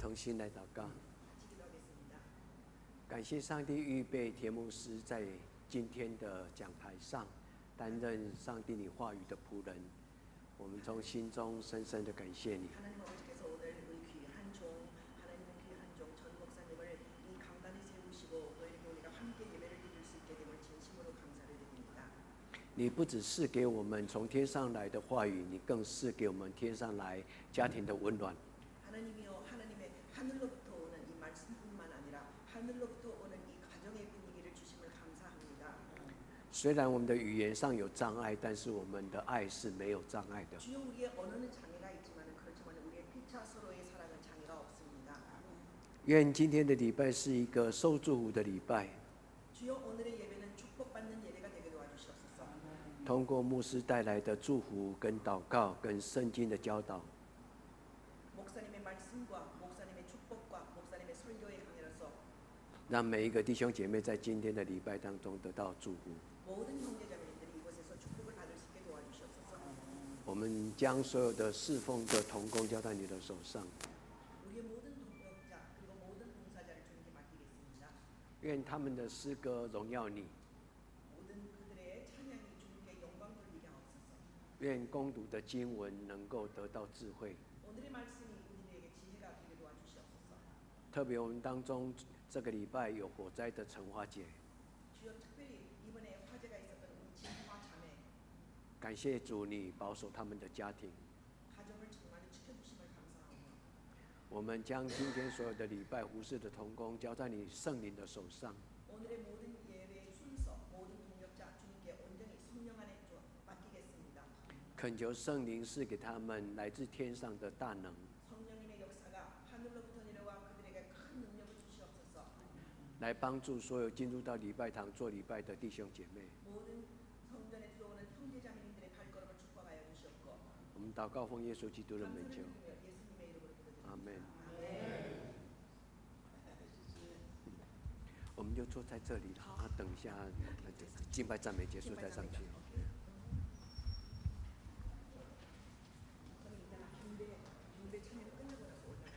同心來禱告。 같이 기도하겠습니다. 感謝上帝預備田牧師在今天的講台上擔任上帝你話語的僕人，我們從心中深深的感謝你。 하나님 아버지께서 오늘 우리 귀한 종 하나님의 귀한 종 전 목사님을 이 강단에 세우시고 또 이렇게 우리가 함께 예배를 드릴 수 있게 됨을 진심으로 감사를 드립니다. 你不只賜給我們從天上來的話語，你更賜給我們天上來家庭的溫暖。 하나님이여, 하나님의 하늘로부터 오는 이 말씀뿐만 아니라 하늘로부터 오는 이 가정의 분위기를 주심을 감사합니다. 雖然我們的語言上有障礙，但是我們的愛是沒有障礙的。 주여, 우리의 언어는 장애가 있지만 그렇지만 우리의 피차 서로의 사랑은 장애가 없습니다. 願今天的禮拜是一個受祝福的禮拜。 주여, 오늘의 예배는 축복받는 예배가 되게 도와주시옵소서. 通過牧師帶來的祝福、跟禱告、跟聖經的教導， 목사님의 말씀과 목사님의 축복과 목사님의 설교의 강해로서 讓每一個弟兄姐妹在今天的禮拜當中得到祝福。 모든 형제자매님들이 이곳에서 축복을 받을 수 있게 도와주시옵소서. 我們將所有的侍奉的同工交在你的手上， 우리의 모든 동역자 그리고 모든 봉사자를 주님께 맡기겠습니다. 願他們的詩歌榮耀你， 모든 그들의 찬양이 주님께 영광 돌리게 하옵소서. 願恭讀的經文能夠得到智慧。 오늘의 말씀이 우리에게 지혜가 되게 도와주시옵소서. 特別我們當中這個禮拜有火災的陳華姐， 주여, 특별히 이번에 화재가 있었던 우리 진화 자매, 感謝主，你保守他們的家庭。 가정을 정말 지켜주심을 감사하오며 我們將今天所有的禮拜服侍的同工交在你聖靈的手上， 오늘의 모든 예배의 순서 모든 동역자 주님께 온전히 성령 안에 맡기겠습니다. 懇求聖靈賜給他們來自天上的大能， 성령님의 역사가 하늘로부터 내려와 그들에게 큰 능력을 주시옵소서. 來幫助所有進入到禮拜堂做禮拜的弟兄姐妹。 모든 성전에 들어오는 형제자매님들의 발걸음을 축복하여 주시옵고 我們禱告奉耶穌基督的名 감사를 求， 드리며 예수님의 이름으로 기도드립니다. 阿門。 아멘. 我們就坐在這裡了，啊，等一下敬拜讚美結束再上去。 저는 이따가 경배 찬양 끝나고 나서 올라가.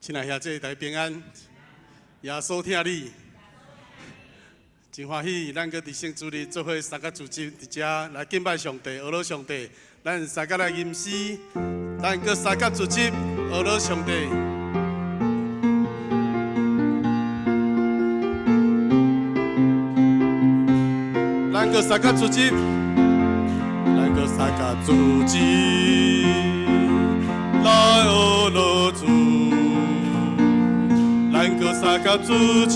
親愛兄姊，大家平安，耶穌疼你，真歡喜，咱閣佇聖主日做伙三甲主日佇遮來敬拜上帝，學樂上帝。咱三甲來吟詩，咱閣三甲主日學樂上帝。咱閣三甲主日，咱閣三甲主日來學樂主。咱閣三甲主日，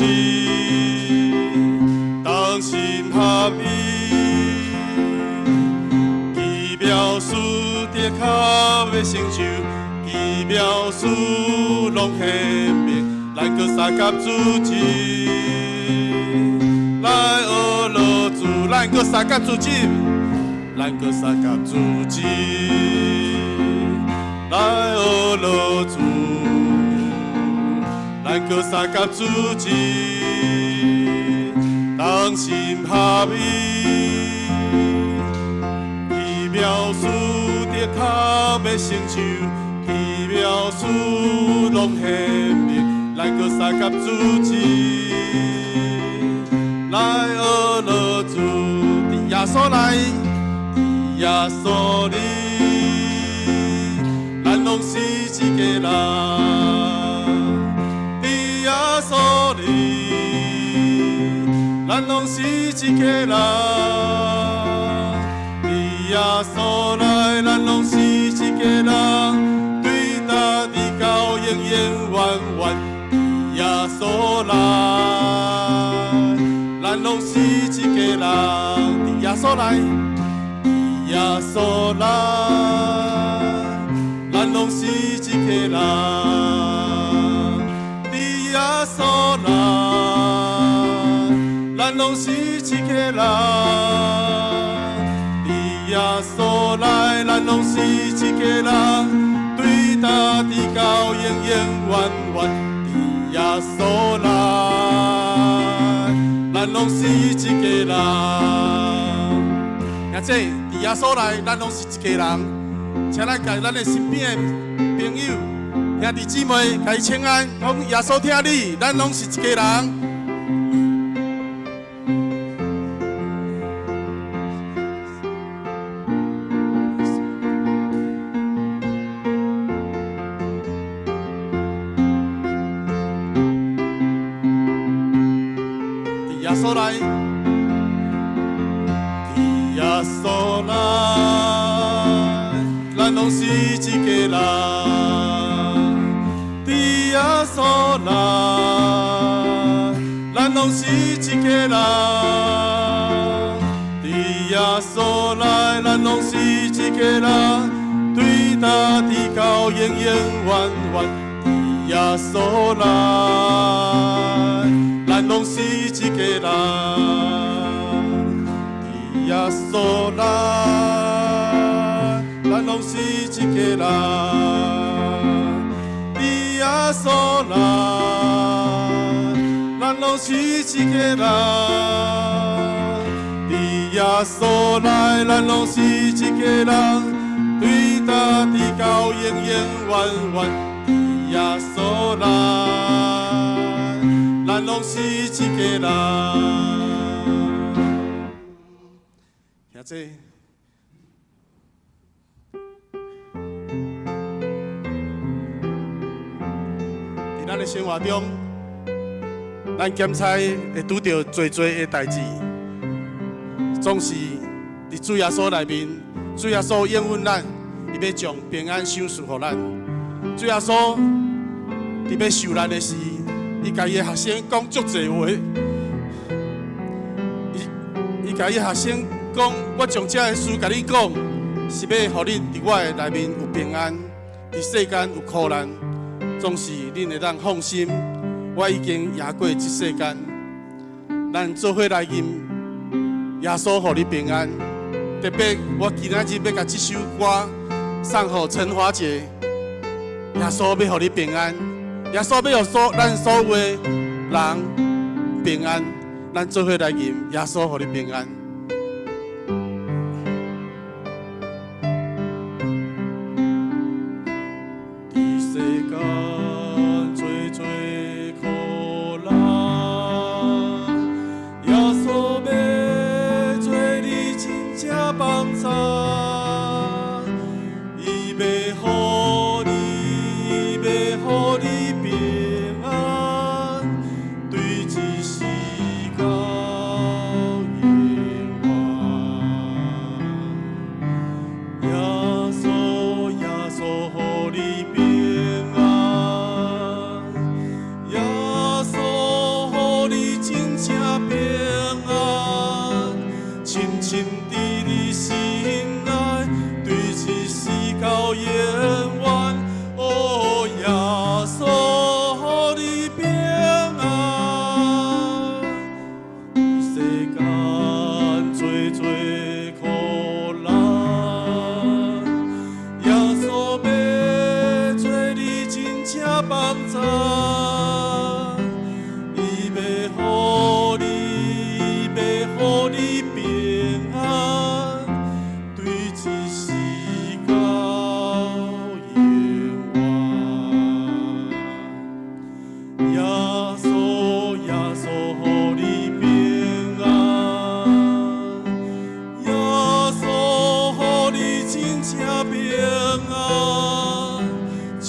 同心合意，奇妙事的確欲成就，奇妙事攏顯明。咱閣三甲主日來學樂主，咱閣三甲主日，咱閣三甲主日來學樂主。咱閣三甲主日，同心合意，奇妙事的確欲成就，奇妙事攏顯明。咱閣三甲主日來學樂主，佇耶穌內，佇耶穌裡，咱攏是一家人。耶穌裡，咱攏是一家人。佇耶穌內，咱攏是一家人。對大地到永永遠遠，佇耶穌內，咱攏是一家人。佇耶穌內，佇耶穌內，咱攏是一家人。耶穌內，咱攏是一家人。佇耶穌內，咱攏是一家人。對大地到永永遠遠，佇耶穌內，咱攏是一家人。兄弟，佇耶穌內，咱攏是一家人。請咱共咱的身邊的朋友、兄弟姊妹，共伊請安，講耶穌疼你，咱攏是一家人。佇耶穌內，佇耶穌內，咱攏是一家人。佇耶穌內，咱攏是一家人。佇耶穌內，咱攏是一家人。對大地到永永遠遠，佇耶穌內，咱攏是一家人。佇耶穌內，咱攏是一家人。佇耶穌內，咱攏是一家人。佇耶穌內，咱攏是一家人。對大地到永永遠遠，佇耶穌內，咱攏是一家人。兄弟，佇咱的生活中，咱檢查會拄著濟濟的代誌，總是佇主耶穌內面，主耶穌應允咱，伊欲將平安賞賜予咱。主耶穌佇欲受難的時，伊共伊的學生講足濟話，伊共伊學生講：我將這个事共恁講，是欲予恁佇我的內面有平安，佇世間有苦難，總是恁會當放心，我已經贏過這世間。咱做伙來吟耶穌予你平安。特別我今仔日欲共這首歌送予陳華姐，耶穌欲予你平安，耶穌欲予咱所有的人平安，咱做伙來吟耶穌予你平安。佇世間做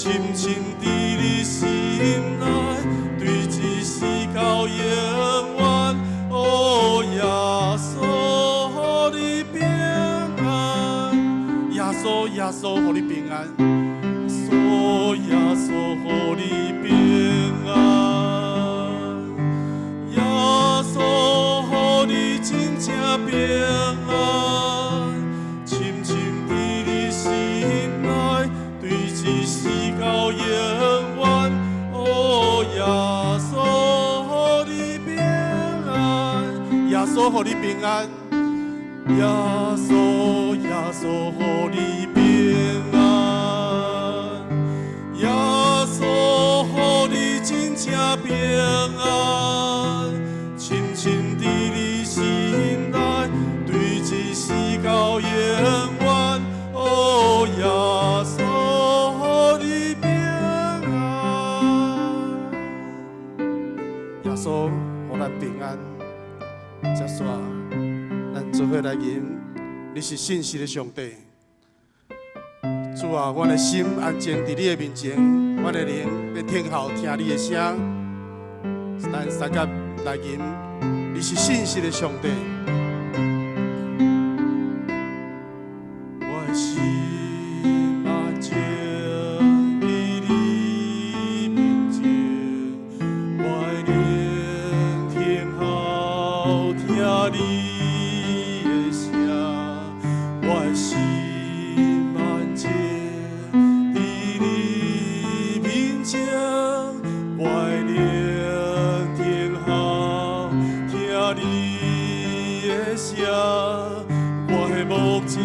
深深佇你心內，對這世到永遠。哦，耶穌，予你平安。耶穌，耶穌，予你平安。耶穌，耶穌，予你平安。耶穌，予你真正平安。深深佇你心內，對這世到永遠。哦，耶穌，予你平安。耶穌，予你平安。耶穌，耶穌，予你平安。耶穌，予你真正平安。深深佇你心內，對這世到永遠。哦，耶穌，予你平安。耶穌，予咱平安。接續，咱做伙來吟，你是信實的上帝。主啊，阮的心安靜佇你的面前，阮的靈欲聽候聽你的聲。咱三甲來吟，你是信實的上帝。我的心安靜佇你面前，我的靈聽候聽你的聲，我的心安靜佇你面前，我的靈聽候聽你的聲，我的牧者，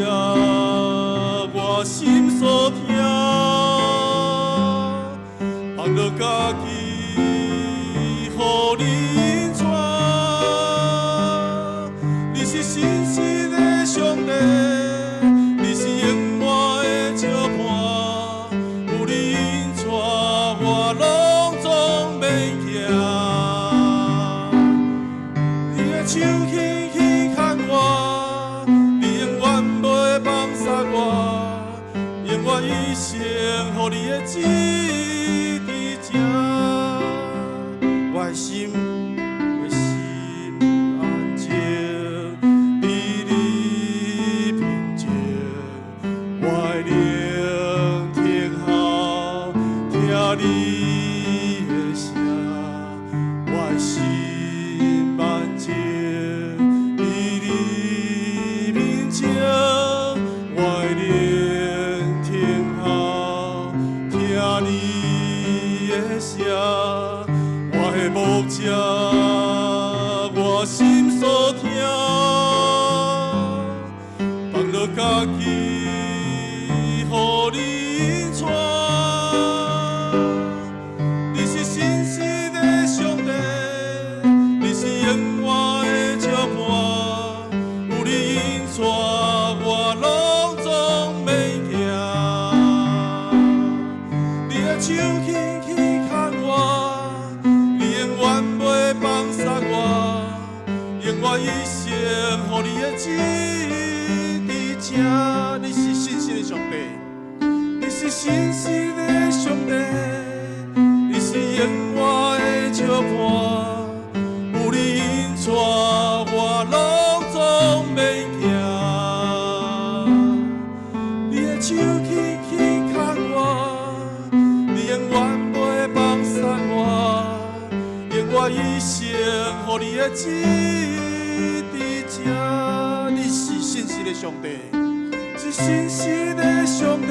我心所疼，放落家己，予你引帶。你是信實的上帝，你是永遠的石磐，有你引帶，我攏總免驚。你的手輕輕牽我，你永遠袂放捒我，用我一生予你的旨意佇這。我的心，我的心安靜佇你面前，我的靈聽候聽你的聲，我的心安靜佇你面前，我的靈聽候聽你的聲，我的牧者，我心所疼，放落家己，予你引帶。你是信實的上帝，你是永遠的石磐，有你引帶，我攏總免驚。你的手輕輕牽我，你永遠袂放捒我，用我一生予你的旨意佇這。你是信實的上帝，你是信實的上帝，你是永遠的石磐，有你引帶，我攏總免驚。你的手輕輕牽我，你永遠袂放捒我，用我一生予你的旨意佇這。你是信實的上帝，是信實的上帝，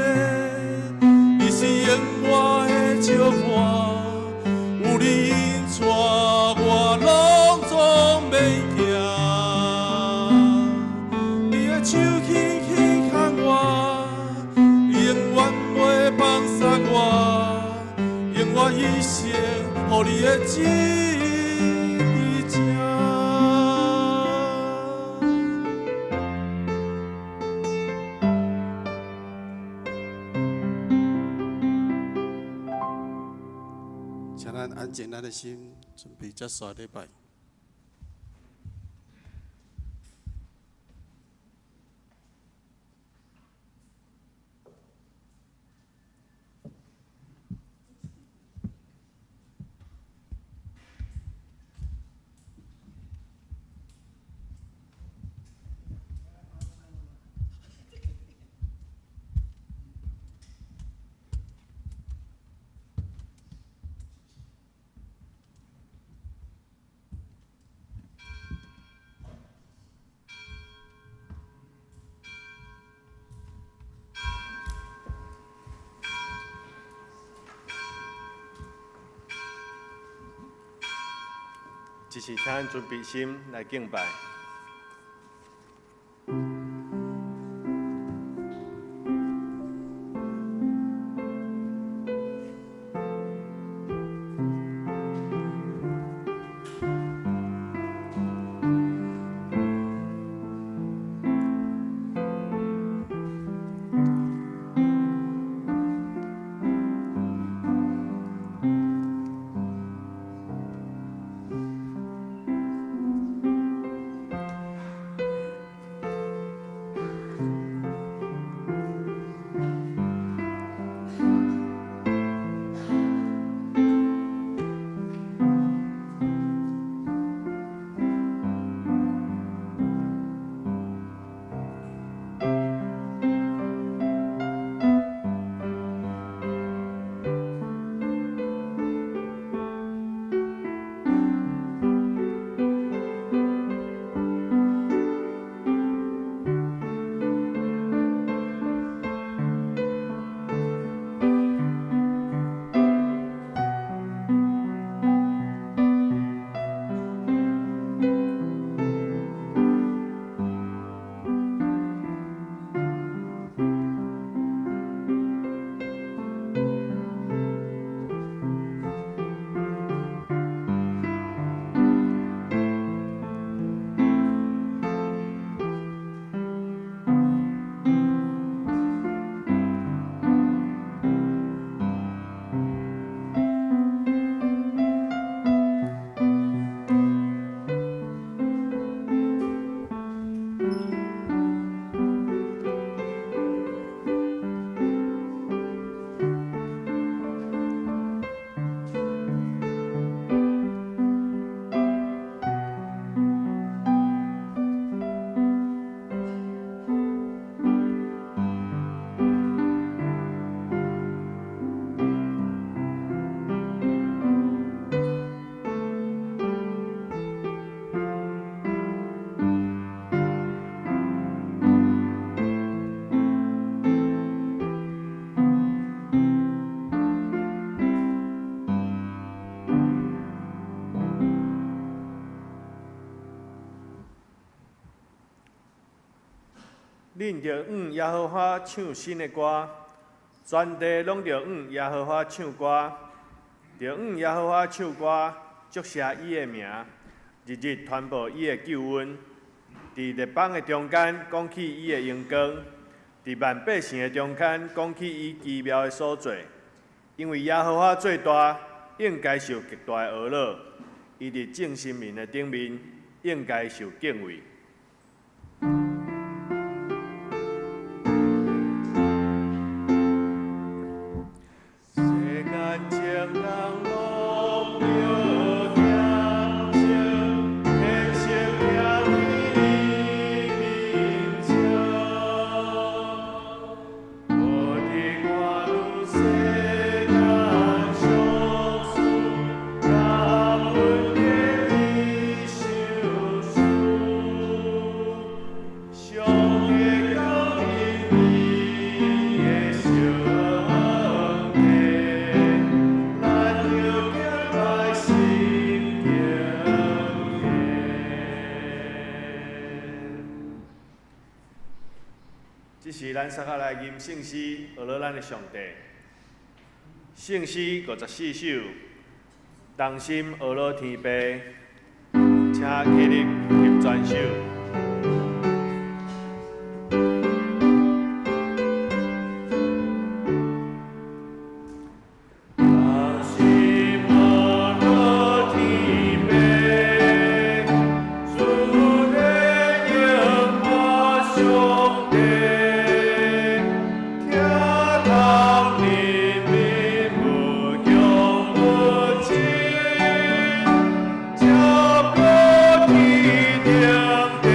你是永遠的石磐，有你引帶，我攏總免驚。你的手輕輕牽我，你永遠袂放捒我，用我一生予你的旨意佇這。請咱安靜咱的心，準備接受禮拜。只是請咱準備心來敬拜。恁著向耶和華唱新的歌，全地攏著向耶和華唱歌，著向耶和華唱歌，祝謝伊的名，日日傳報伊的救恩。佇列邦的中間講起伊的榮光，佇萬百姓的中間講起伊奇妙的所做。因為耶和華做大，應該受極大的呵咾；伊佇眾神明的頂面，應該受敬畏。世間情人攏著聽聲，天生聽你面笑。無佇看愈世間俗事，感恩的伊相思。上帝降臨伊的上帝，咱著敬拜心敬虔。這是咱煞下來吟聖詩，呵咾咱的上帝。聖詩54首，同心呵咾天父，請起立翕全首。同心呵咾天父，主的榮華上帝，聽透人民無窮無盡，照顧天頂地。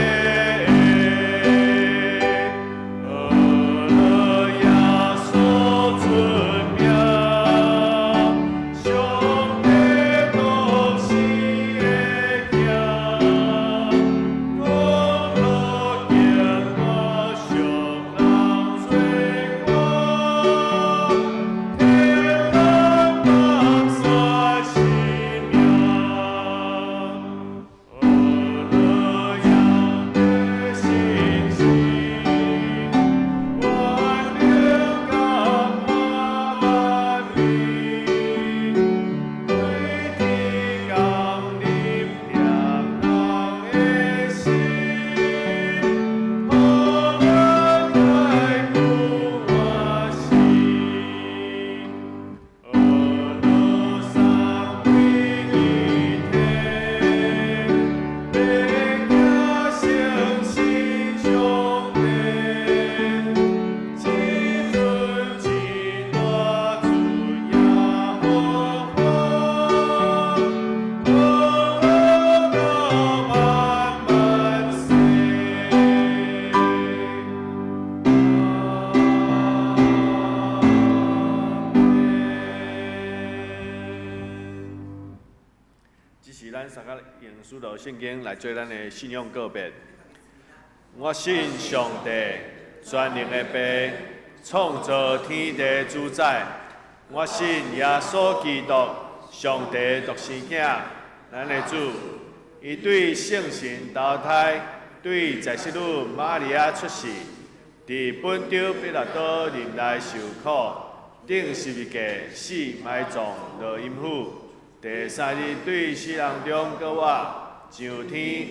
這是咱三個用使徒聖經來做咱的信仰告白。我信上帝，全能的父，創造天地主宰。我信耶穌基督，上帝獨生囝，咱的主。伊對聖神投胎，對在聖女瑪利亞出世，佇本丟彼拉多忍耐受苦，釘十字架死埋葬落陰府，第三日對死人中閣活，上天，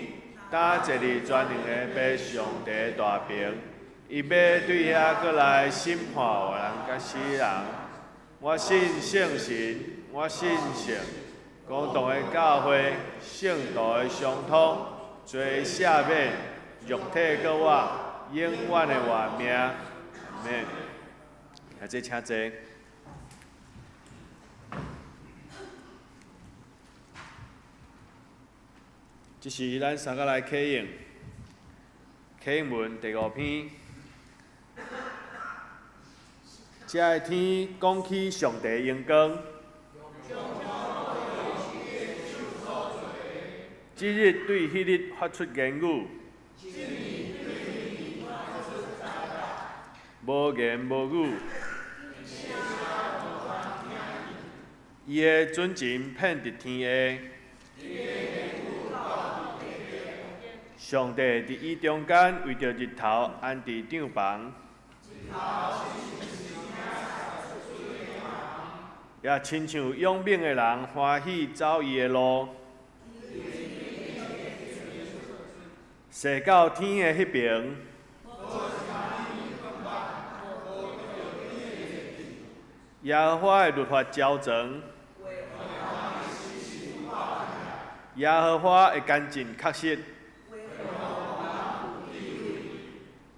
擔坐佇全能的父上帝大爿，伊欲對遐閣來審判活人佮死人。我信聖神，我信聖公同的教會，聖徒的相通，罪赦免，肉體閣活，永遠的活命。阿們。來，這請坐。這是咱三個來啟應，啟應文第五篇。這个天講起上帝榮光，這日對彼日發出言語，無言無語。伊的準繩遍佇天下，上帝佇伊中間為著日頭安置帳棚，也親像勇猛的人歡喜走伊的路。踅到天的彼爿，耶和華的律法周全，耶和華的乾淨確實，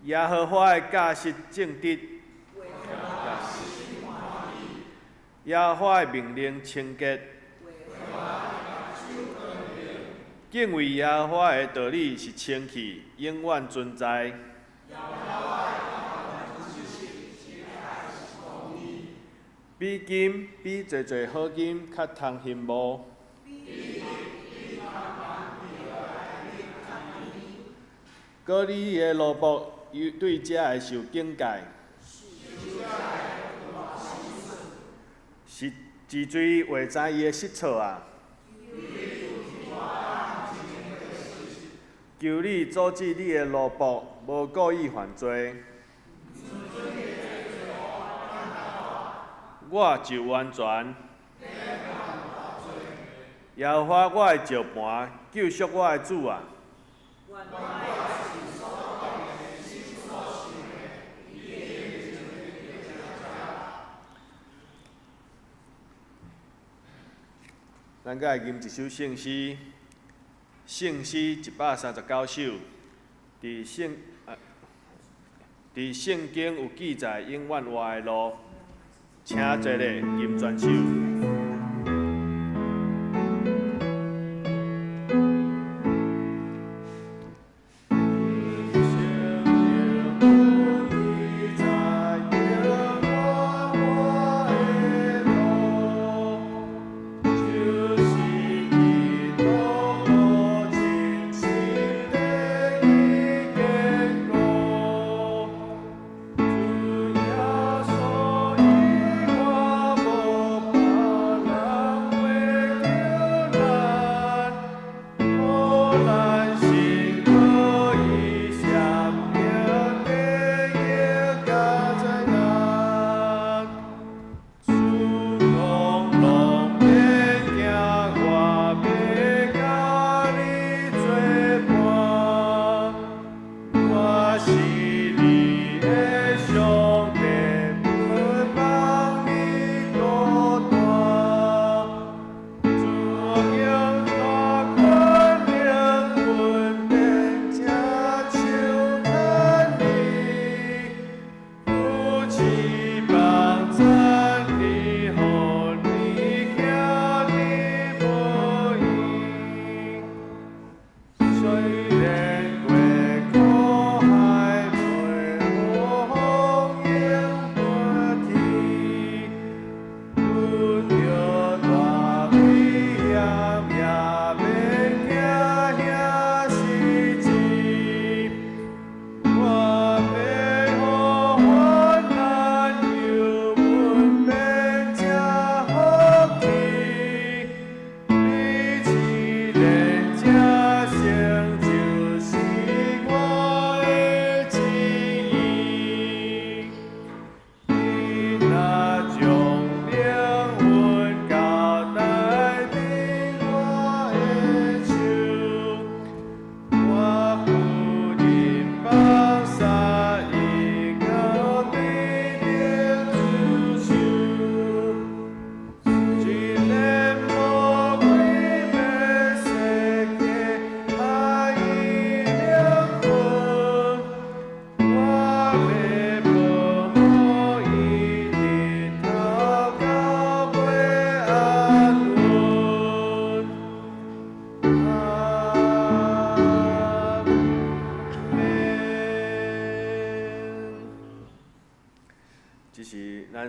耶和華的教訓正直，耶和華的命令清潔，敬畏耶和華的道理是清氣，永遠存在。比金比濟濟好金較通欣慕。閣你的奴僕對這會受警戒，是治罪會知伊的失錯啊！求你阻止你的奴僕，無故意犯罪，我就完全。耶和華我的石磐，救贖我的主啊！咱閣來吟一首聖詩，聖詩139首，佇聖經有記載永遠活的路，請坐咧吟全首。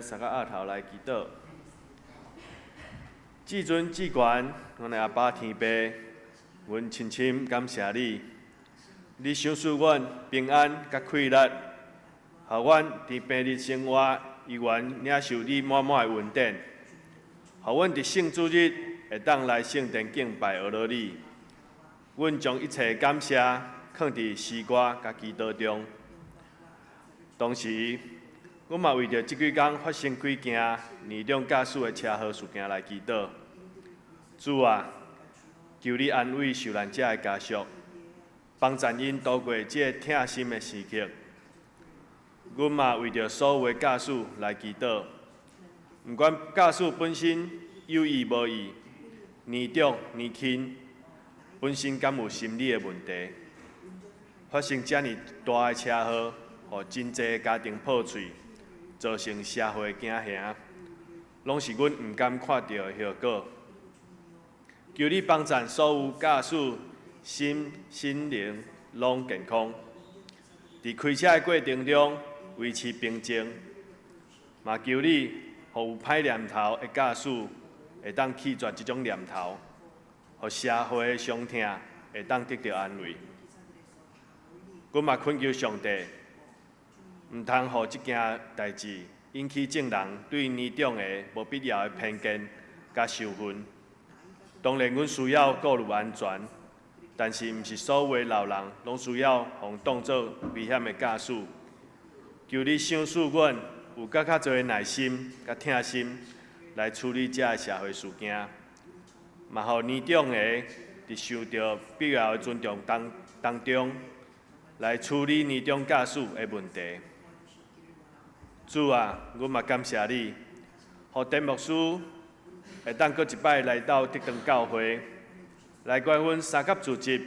咱三个額頭來祈禱。至尊至懸，阮的阿爸天父，阮深深感謝你，你賞賜阮平安佮氣力，予阮佇平日生活依然領受你滿滿的恩典，予阮佇聖主日會當來聖殿敬拜阿羅你。阮將一切感謝囥佇詩歌佮祈禱中。同時，阮嘛為著這幾工發生幾件年長駕駛的車禍事件來祈禱。主啊，求你安慰受難者的家屬，幫助𪜶度過這个疼心的時刻。阮嘛為著所有的駕駛來祈禱，毋管駕駛本身有意無意，年長年輕，本身敢有心理的問題，發生遮爾大的車禍，予真濟家庭破碎，造成社會驚嚇，攏是阮毋甘看著的後果。求你幫贊所有駕駛身心靈攏健康，佇開車的過程中維持平靜。嘛求你，予有歹念頭的駕駛會當棄絕這種念頭，予社會的傷痛會當得著安慰。阮嘛懇求上帝，毋通予這件代誌引起眾人對年長的無必要的偏見佮仇恨。當然，阮需要顧慮安全，但是毋是所有的老人攏需要予當做危險的駕駛。求你賞賜阮有閣較濟的耐心佮疼心來處理這个社會事件，嘛予年長的佇受著必要的尊重當中來處理年長駕駛的問題。主啊，阮嘛感謝你，予田牧師會當閣一擺來到德長教會，來關阮三級組織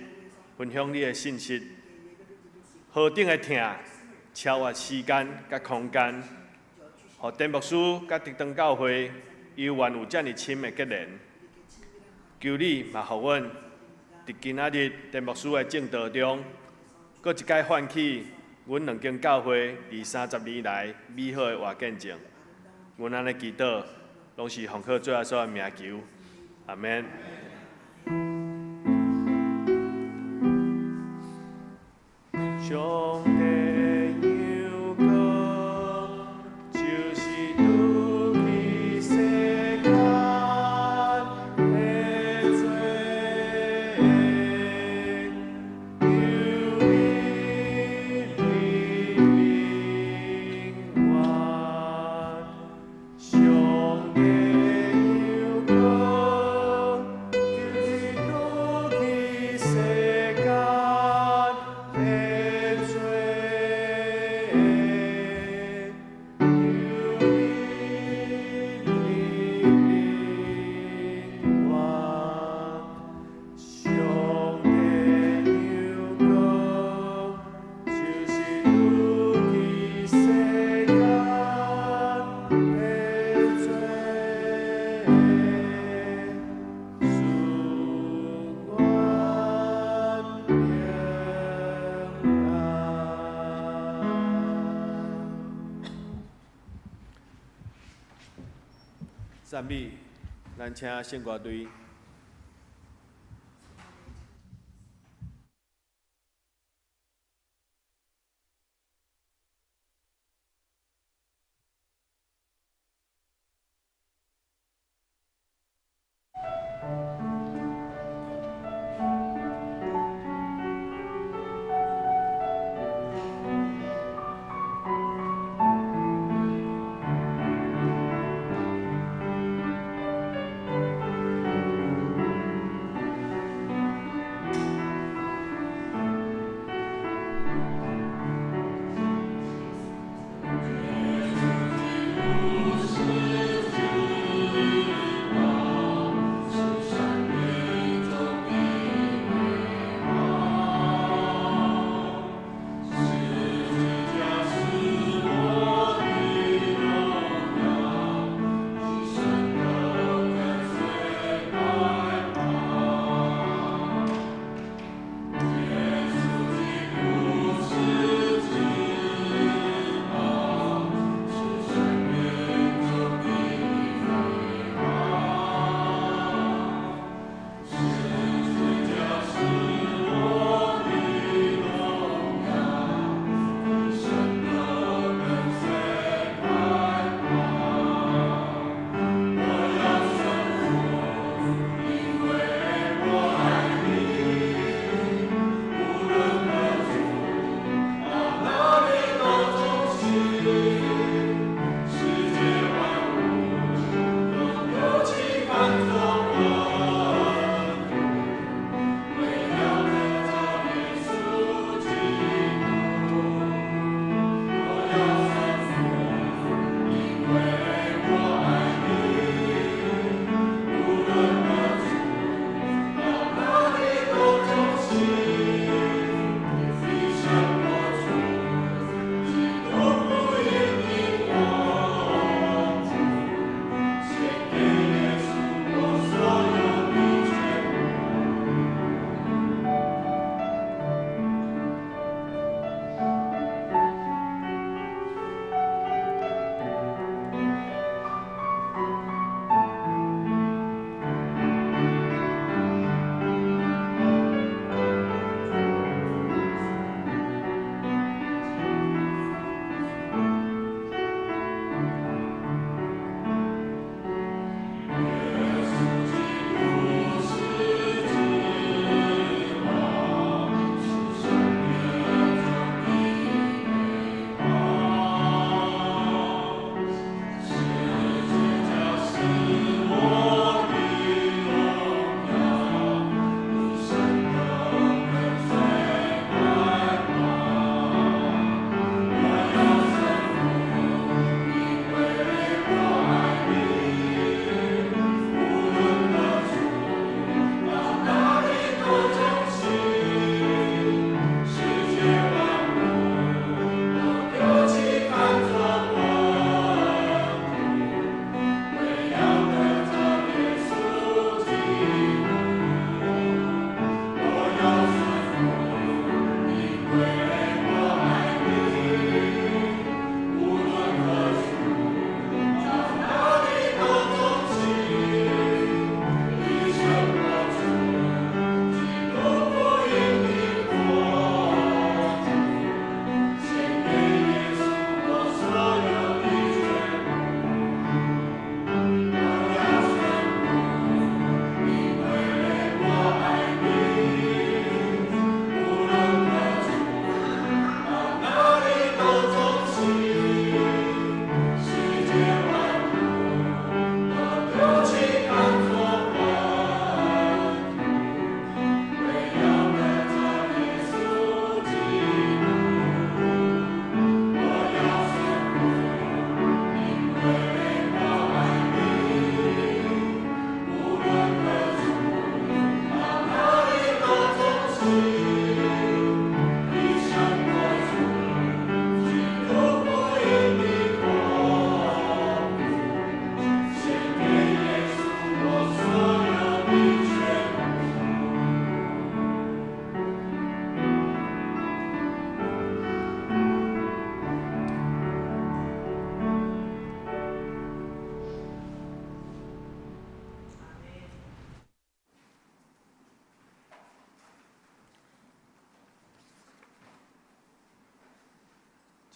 分享你的信息。何等的疼，超越時間佮空間，予田牧師佮德長教會猶原有遮爾深的結連。求你嘛，予阮佇今仔日田牧師的證道中，閣一擺喚起阮兩間教會佇30年來美好的活見證。阮按呢祈禱，攏是奉靠主耶穌的名求，阿們。上帝的陽光，就是除去世間的罪，求你憐憫阮。上帝的陽光，就是除去世間的罪，求你憐憫阮。上帝的陽光，就是除去世間的罪，賜阮平安。讚美，咱請聖歌隊。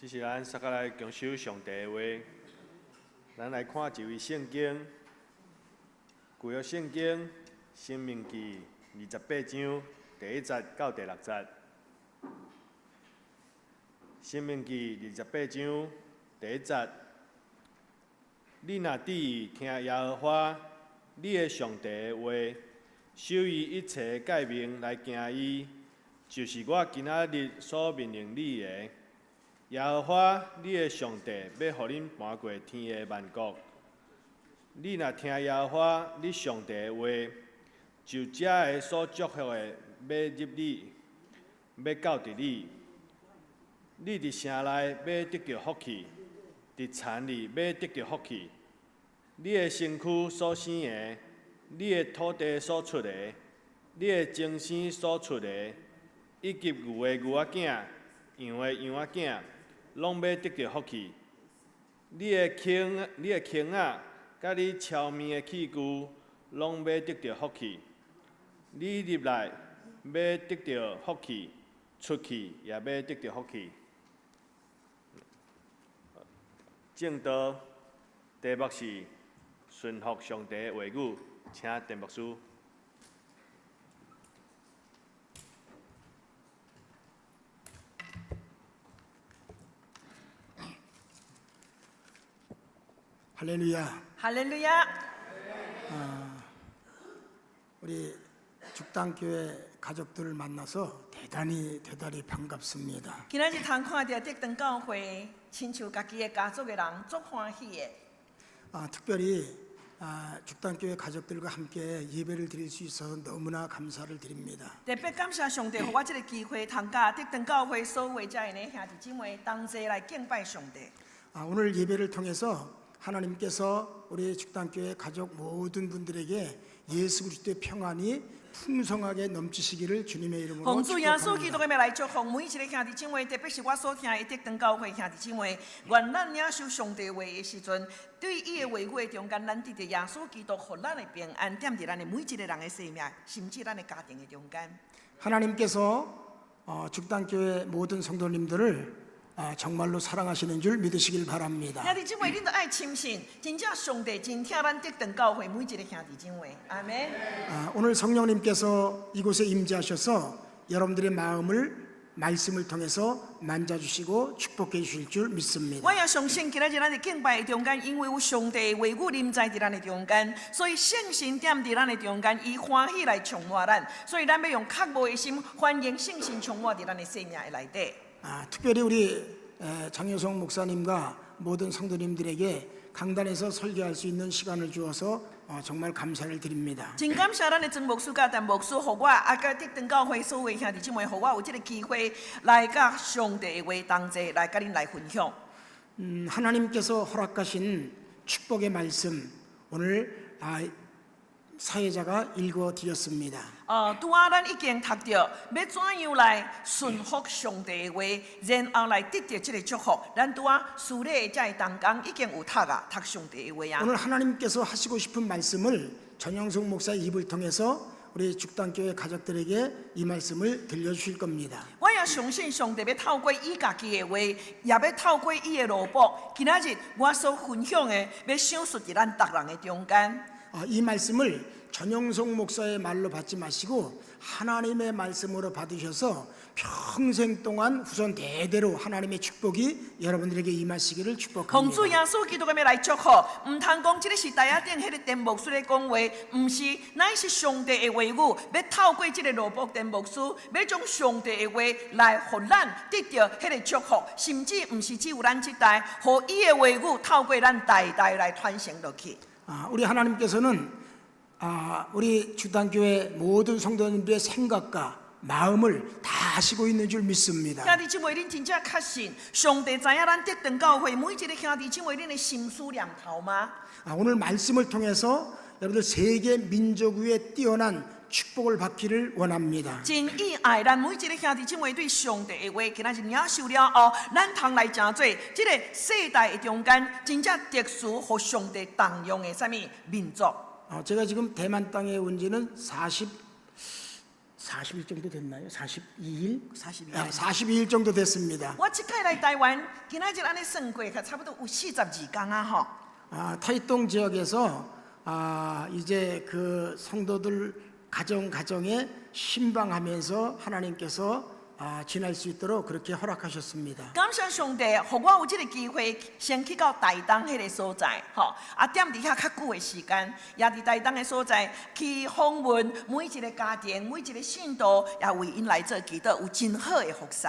這是咱煞閣來共守上帝的話，咱來看一位聖經，舊約聖經申命記28章第一節到第六節。申命記二十八章第一節，你若注意聽耶和華你的上帝的話，守伊一切誡命來行伊，就是我今仔日所命令你的。耶和華你的上帝欲予恁攀過天下萬國。你若聽耶和華你上帝的話，就這个所祝福的欲入你，欲到佇你。你佇城內欲得著福氣，佇田裡欲得著福氣。你的身軀所生的，你的土地所出的，你的精生所出的，以及牛的牛仔囝、羊的羊仔囝，攏欲得著福氣。你的坑仔，佮你敲麵的器具，攏欲得著福氣。你入來欲得著福氣，出去也欲得著福氣。證道題目是順服上帝的話語，請鄧牧師。 할렐루야. 哈利路亞！ 우리 죽당교회 가족들을 만나서 대단히 대단히 반갑습니다. 今仔日通看著竹長教會，親像家己的家族的人，足歡喜的。 특별히 죽당교회 가족들과 함께 예배를 드릴 수 있어서 너무나 감사를 드립니다. 特別感謝上帝，予我這个機會，通佮竹長教會所有遮的兄弟姊妹同齊來敬拜上帝。 오늘 예배를 통해서 하나님께서 우리 죽당교회 가족 모든 분들에게 예수 그리스도의 평안이 풍성하게 넘치시기를 주님의 이름으로 奉主耶穌基 축복합니다. 督的名來祝福每一个兄弟姊妹，特別是我所聽的竹長教會兄弟姊妹，願咱領受上帝話的時陣，對伊的話語的中間，咱得著耶穌基督予咱的平安，踮佇咱的每一个人的生命，甚至咱的家庭的中間。 하나님께서 죽당교회 모든 성도님들을 정말로 사랑하시는 줄 믿으시길 바랍니다. 兄弟姊妹，恁著愛深信，真正上帝真疼咱竹長教會每一个兄弟姊妹。阿們。 오늘 성령님께서 이곳에 임재하셔서 여러분들의 마음을 말씀을 통해서 만져주시고 축복해 주실 줄 믿습니다. 我也相信，今仔日咱佇敬拜的中間，因為有上帝的話語臨在佇咱的中間，所以聖神踮佇咱的中間，伊歡喜來充滿咱，所以咱欲用渴慕的心歡迎聖神充滿佇咱的生命的內底。 특별히 우리 장효성 목사님과 모든 성도님들에게 강단에서 설교할 수 있는 시간을 주어서 정말 감사를 드립니다. 真感謝咱的曾牧師佮陳牧師，予我啊，佮竹長教會所有兄弟姊妹，予我有這个機會來佮上帝的話同齊來佮恁來分享。 하나님께서 허락하신 축복의 말씀 오늘 사회자가 읽어 드렸습니다. 拄仔咱已經讀著，欲怎樣來順服上帝的話，然後來得著這个祝福。咱拄仔司禮的這个同工已經有讀啊，讀上帝的話啊。 오늘 하나님께서 하시고 싶은 말씀을 전영석 목사 입을 통해서 우리 죽당교회 가족들에게 이 말씀을 들려주실 겁니다. 我也相信上帝欲透過伊家己的話，也欲透過伊的奴僕。今仔日我所分享的，欲賞賜佇咱逐人的中間。 이 말씀을 전영석 목사의 말로 받지 마시고 하나님의 말씀으로 받으셔서 평생 동안 후손 대대로 하나님의 축복이 여러분들에게 임하시기를 奉主 축복합니다. 耶穌基督的名來祝福，毋通講這个是台仔頂彼个陳牧師咧講話，毋是，乃是上帝的話語，欲透過這个奴僕陳牧師，欲將上帝的話來予咱得著彼个祝福，甚至毋是只有咱這代，予伊的話語透過咱代代來傳承落去。 우리 하나님께서는 우리 죽당교회 모든 성도님들의 생각과 마음을 다 아시고 있는 줄 믿습니다. 兄弟姊妹，恁真正確信上帝知影咱竹長教會每一个兄弟姊妹恁的心思念頭嗎？ 오늘 말씀을 통해서 여러분들 세계 민족 위에 뛰어난 축복을 받기를 원합니다. 真意愛咱每一个兄弟姊妹對上帝的話，今仔日領受了後，咱通來成做這个世代的中間真正特殊予上帝重用的啥物民族。 제가 지금 대만 땅에 온 지는 40일 정도 됐나요? 42일? 42 아, 42일 정도 됐습니다. 我這擺來台灣，今仔日按呢算過，差不多有42工啊吼。 아, 타이동 지역에서 이제 그 성도들 가정 가정에 심방하면서 하나님께서 지날 수 있도록 그렇게 허락하셨습니다. 感謝上帝，予我有這个機會，先去到台東彼个所在，吼，啊，踮佇遐較久的時間，也佇台東的所在去訪問每一个家庭、每一个信徒，也為𪜶來做祈禱，有真好的服侍。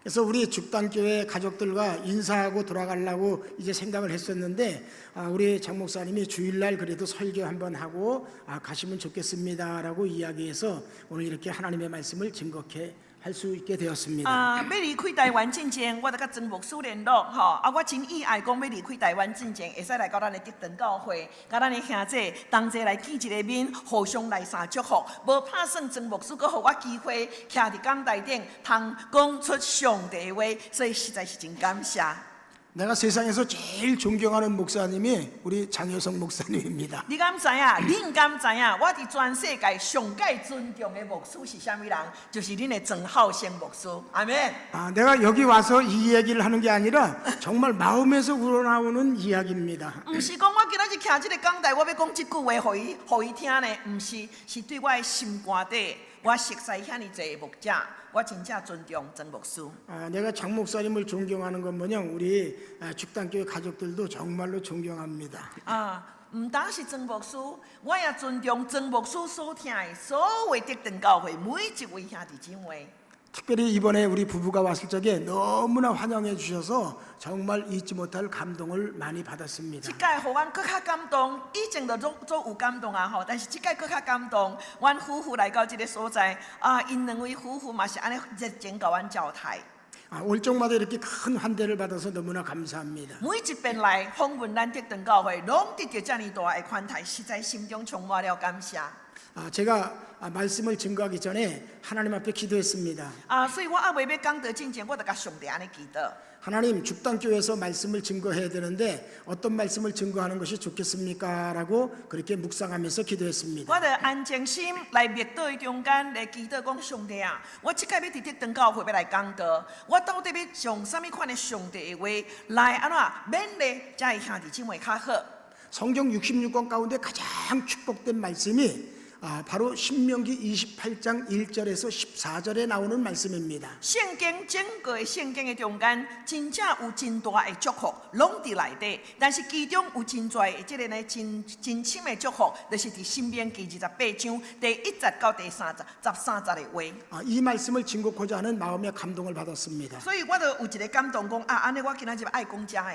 그래서 우리 죽단교회 가족들과 인사하고 돌아가려고 이제 생각을 했었는데 우리 장 목사님이 주일날 그래도 설교 한번 하고 가시면 좋겠습니다라고 이야기해서 오늘 이렇게 하나님의 말씀을 증거케 할 수 있게 되었습니다. 啊，欲離開台灣進前，我就佮曾牧師聯絡，吼，啊，我真意愛講欲離開台灣進前，會使來到咱的德長教會，佮咱的兄弟同齊來見一个面，互相來相祝福。無拍算曾牧師閣予我機會，徛佇講台頂，通講出上帝的話，所以實在是真感謝。 내가 세상에서 제일 존경하는 목사님이 우리 장효성 목사님입니다. 你敢知影？恁敢知影？我佇全世界上蓋尊重的牧師是啥物人？就是恁的曾浩生牧師。阿們。 내가 여기 와서 이 이야기를 하는 게 아니라 정말 마음에서 우러나오는 이야기입니다. 毋是講我今仔日徛這个講台，我欲講這句話，予伊予伊聽呢？毋是，是對我的心肝底，我熟似遐爾濟的牧者，我真正尊重曾牧師。 내가 장 목사님을 존경하는 것 마냥 우리 죽단교회 가족들도 정말로 존경합니다. 啊，毋單是曾牧師，我也尊重曾牧師所疼的所有的德長教會每一位兄弟姊妹。 특별히 이번에 우리 부부가 왔을 적에 너무나 환영해 주셔서 정말 잊지 못할 감동을 많이 받았습니다. 這擺予阮閣較感動，以前就足足有感動啊吼，但是這擺閣較感動。阮夫婦來到這个所在，啊，𪜶兩位夫婦嘛是按呢熱情共阮招待。 올 적마다 이렇게 큰 환대를 받아서 너무나 감사합니다. 每一遍來訪問咱德長教會，攏得著遮爾大的款待，實在心中充滿了感謝。 제가 말씀을 증거하기 전에 하나님 앞에 기도했습니다. 啊，所以我猶未欲講道進前，我就共上帝按呢祈禱。 하나님, 죽단교회에서 말씀을 증거해야 되는데 어떤 말씀을 증거하는 것이 좋겠습니까? 라고 그렇게 묵상하면서 기도했습니다. 我就安靜心來默禱的中間來祈禱，講上帝啊，我這擺欲佇德長教會欲來講道，我到底欲用啥物款的上帝的話來按怎勉勵遮的兄弟姊妹較好？ 성경 66권 가운데 가장 축복된 말씀이 바로 신명기 28장 1절에서 14절에 나오는 말씀입니다. 聖經整個的聖經的中間，真正有真大的祝福，攏佇內底。但是其中有真濟的這个呢，真真深的祝福，就是佇申命記28章第一節到第三節13節的話。 이 말씀을 증거코자 하는 마음의 감동을 받았습니다. 所以我就有一个感動，講啊，按呢我今仔日愛講這个。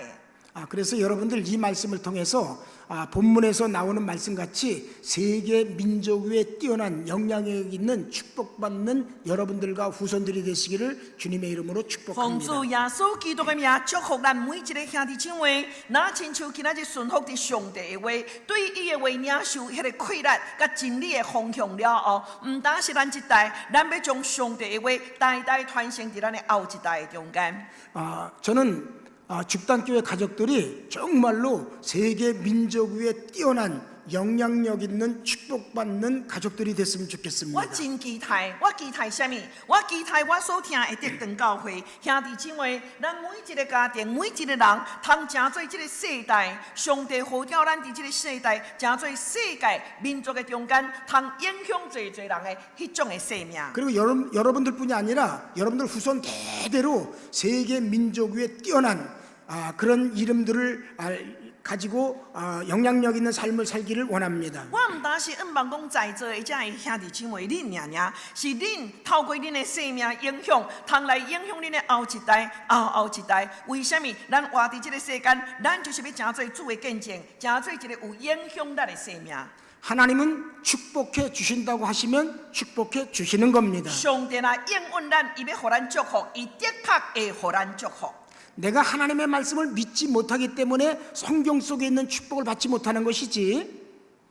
그래서 여러분들 이 말씀을 통해서 본문에서 나오는 말씀 같이 세계 민족 위에 뛰어난 영향력 있는 축복받는 여러분들과 후손들이 되시기를 주님의 이름으로 奉 축복합니다. 主耶穌基督的名，祝福咱每一个兄弟姊妹，若親像今仔日順服佇上帝的話，對伊的話領受彼个氣力佮真理的方向了後，毋單是咱這代，咱欲將上帝的話代代傳承佇咱的後一代的中間。 저는 죽단교회 가족들이 정말로 세계 민족 위에 뛰어난 영향력 있는 축복받는 가족들이 됐으면 我 좋겠습니다. 真期待，我期待啥物？我期待我所疼的德長教會兄弟姊妹，咱每一个家庭，每一个人，通成做這个世代，上帝呼召咱佇這个世代，成做世界民族的中間，通影響濟濟人的彼種的生命。 그리고 여러분들뿐이 아니라 여러분들 후손 대대로 세계 민족 위에 뛰어난 그런 이름들을 가지고 영향력 있는 삶을 살기를 원합니다. 我毋單是向望講在座的遮的兄弟姊妹，恁爾爾，是恁透過恁的生命影響，通來影響恁的後一代、後後一代。為啥物？咱活佇這个世間，咱就是欲成做主的見證，成做一個有影響力的生命。 하나님은 축복해 주신다고 하시면 축복해 주시는 겁니다. 上帝若應允咱，伊欲予咱祝福，伊的確會予咱祝福。 내가 하나님의 말씀을 믿지 못하기 때문에 성경 속에 있는 축복을 받지 못하는 것이지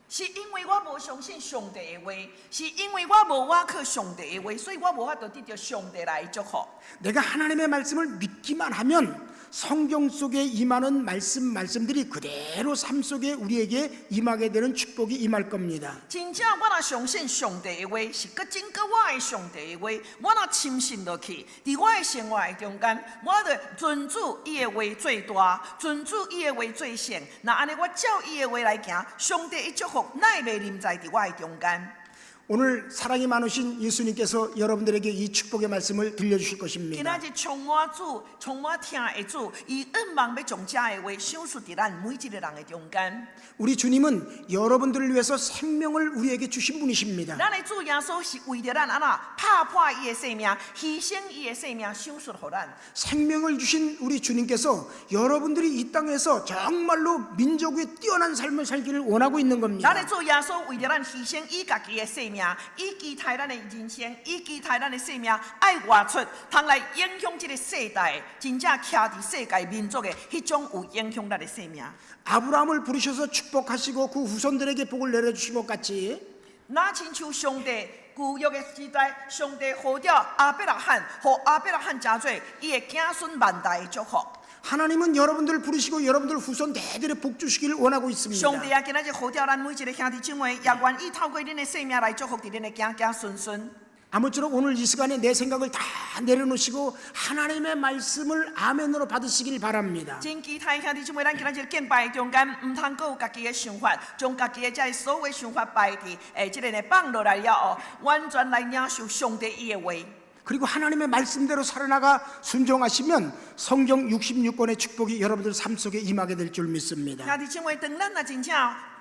是因為我無相信上帝的話，是因為我無倚靠上帝的話，所以我無法度得著上帝來的祝福。 내가 하나님의 말씀을 믿기만 하면 성경 속에 임하는 말씀 말씀들이 그대로 삶 속에 우리에게 임하게 되는 축복이 임할 겁니다. 真正我若相信上帝的話，是閣真閣活的上帝的話，我若深信落去，佇我的生活的中間，我就尊主伊的話做大，尊主伊的話做聖。若按呢，我照伊的話來行，上帝的祝福乃會臨在佇我的中間。 오늘 사랑이 많으신 예수님께서 여러분들에게 이 축복의 말씀을 들려주실 今 것입니다. 仔日充滿主、充滿疼的主，伊向望欲將這的話賞賜佇咱每一個人的中間。 우리 주님은 여러분들을 위해서 생명을 우리에게 주신 분이십니다. 咱的主耶穌是為著咱按怎拍破伊的性命，犧牲伊的性命，賞賜予咱。 생명을 주신 우리 주님께서 여러분들이 이 땅에서 정말로 민족의 뛰어난 삶을 살기를 원하고 있는 咱 겁니다. 的主耶穌為著咱犧牲伊家己的性命，伊期待咱的人生，伊期待咱的生命愛活出，通來影響這個世代，真正徛佇世界民族的彼種有影響力的生命。 아브라함을 부르셔서 축복하시고 그 후손들에게 복을 내려주신 것 같이 若親像上帝舊約的時代，上帝呼召亞伯拉罕，予亞伯拉罕成做伊的子孫萬代的祝福。 하나님은 여러분들을 부르시고 여러분들 후손 대대로 복 주시기를 원하고 있습니다. 上帝啊，今仔日呼召咱每一个兄弟姊妹，也願意透過恁的生命來祝福佇恁的子子孫孫。 아무쪼록 오늘 이 시간에 내 생각을 다 내려놓으시고 하나님의 말씀을 아멘으로 받으시길 바랍니다. 真期待兄弟姊妹，咱今仔日敬拜的中間，毋通閣有家己的想法，將家己的這个所有想法擺佇欸這個呢放落來了後，完全來領受上帝伊的話。 그리고 하나님의 말씀대로 살아나가 순종하시면 성경 66권의 축복이 여러분들 삶 속에 임하게 될 줄 믿습니다. 兄弟姊妹，當咱若真正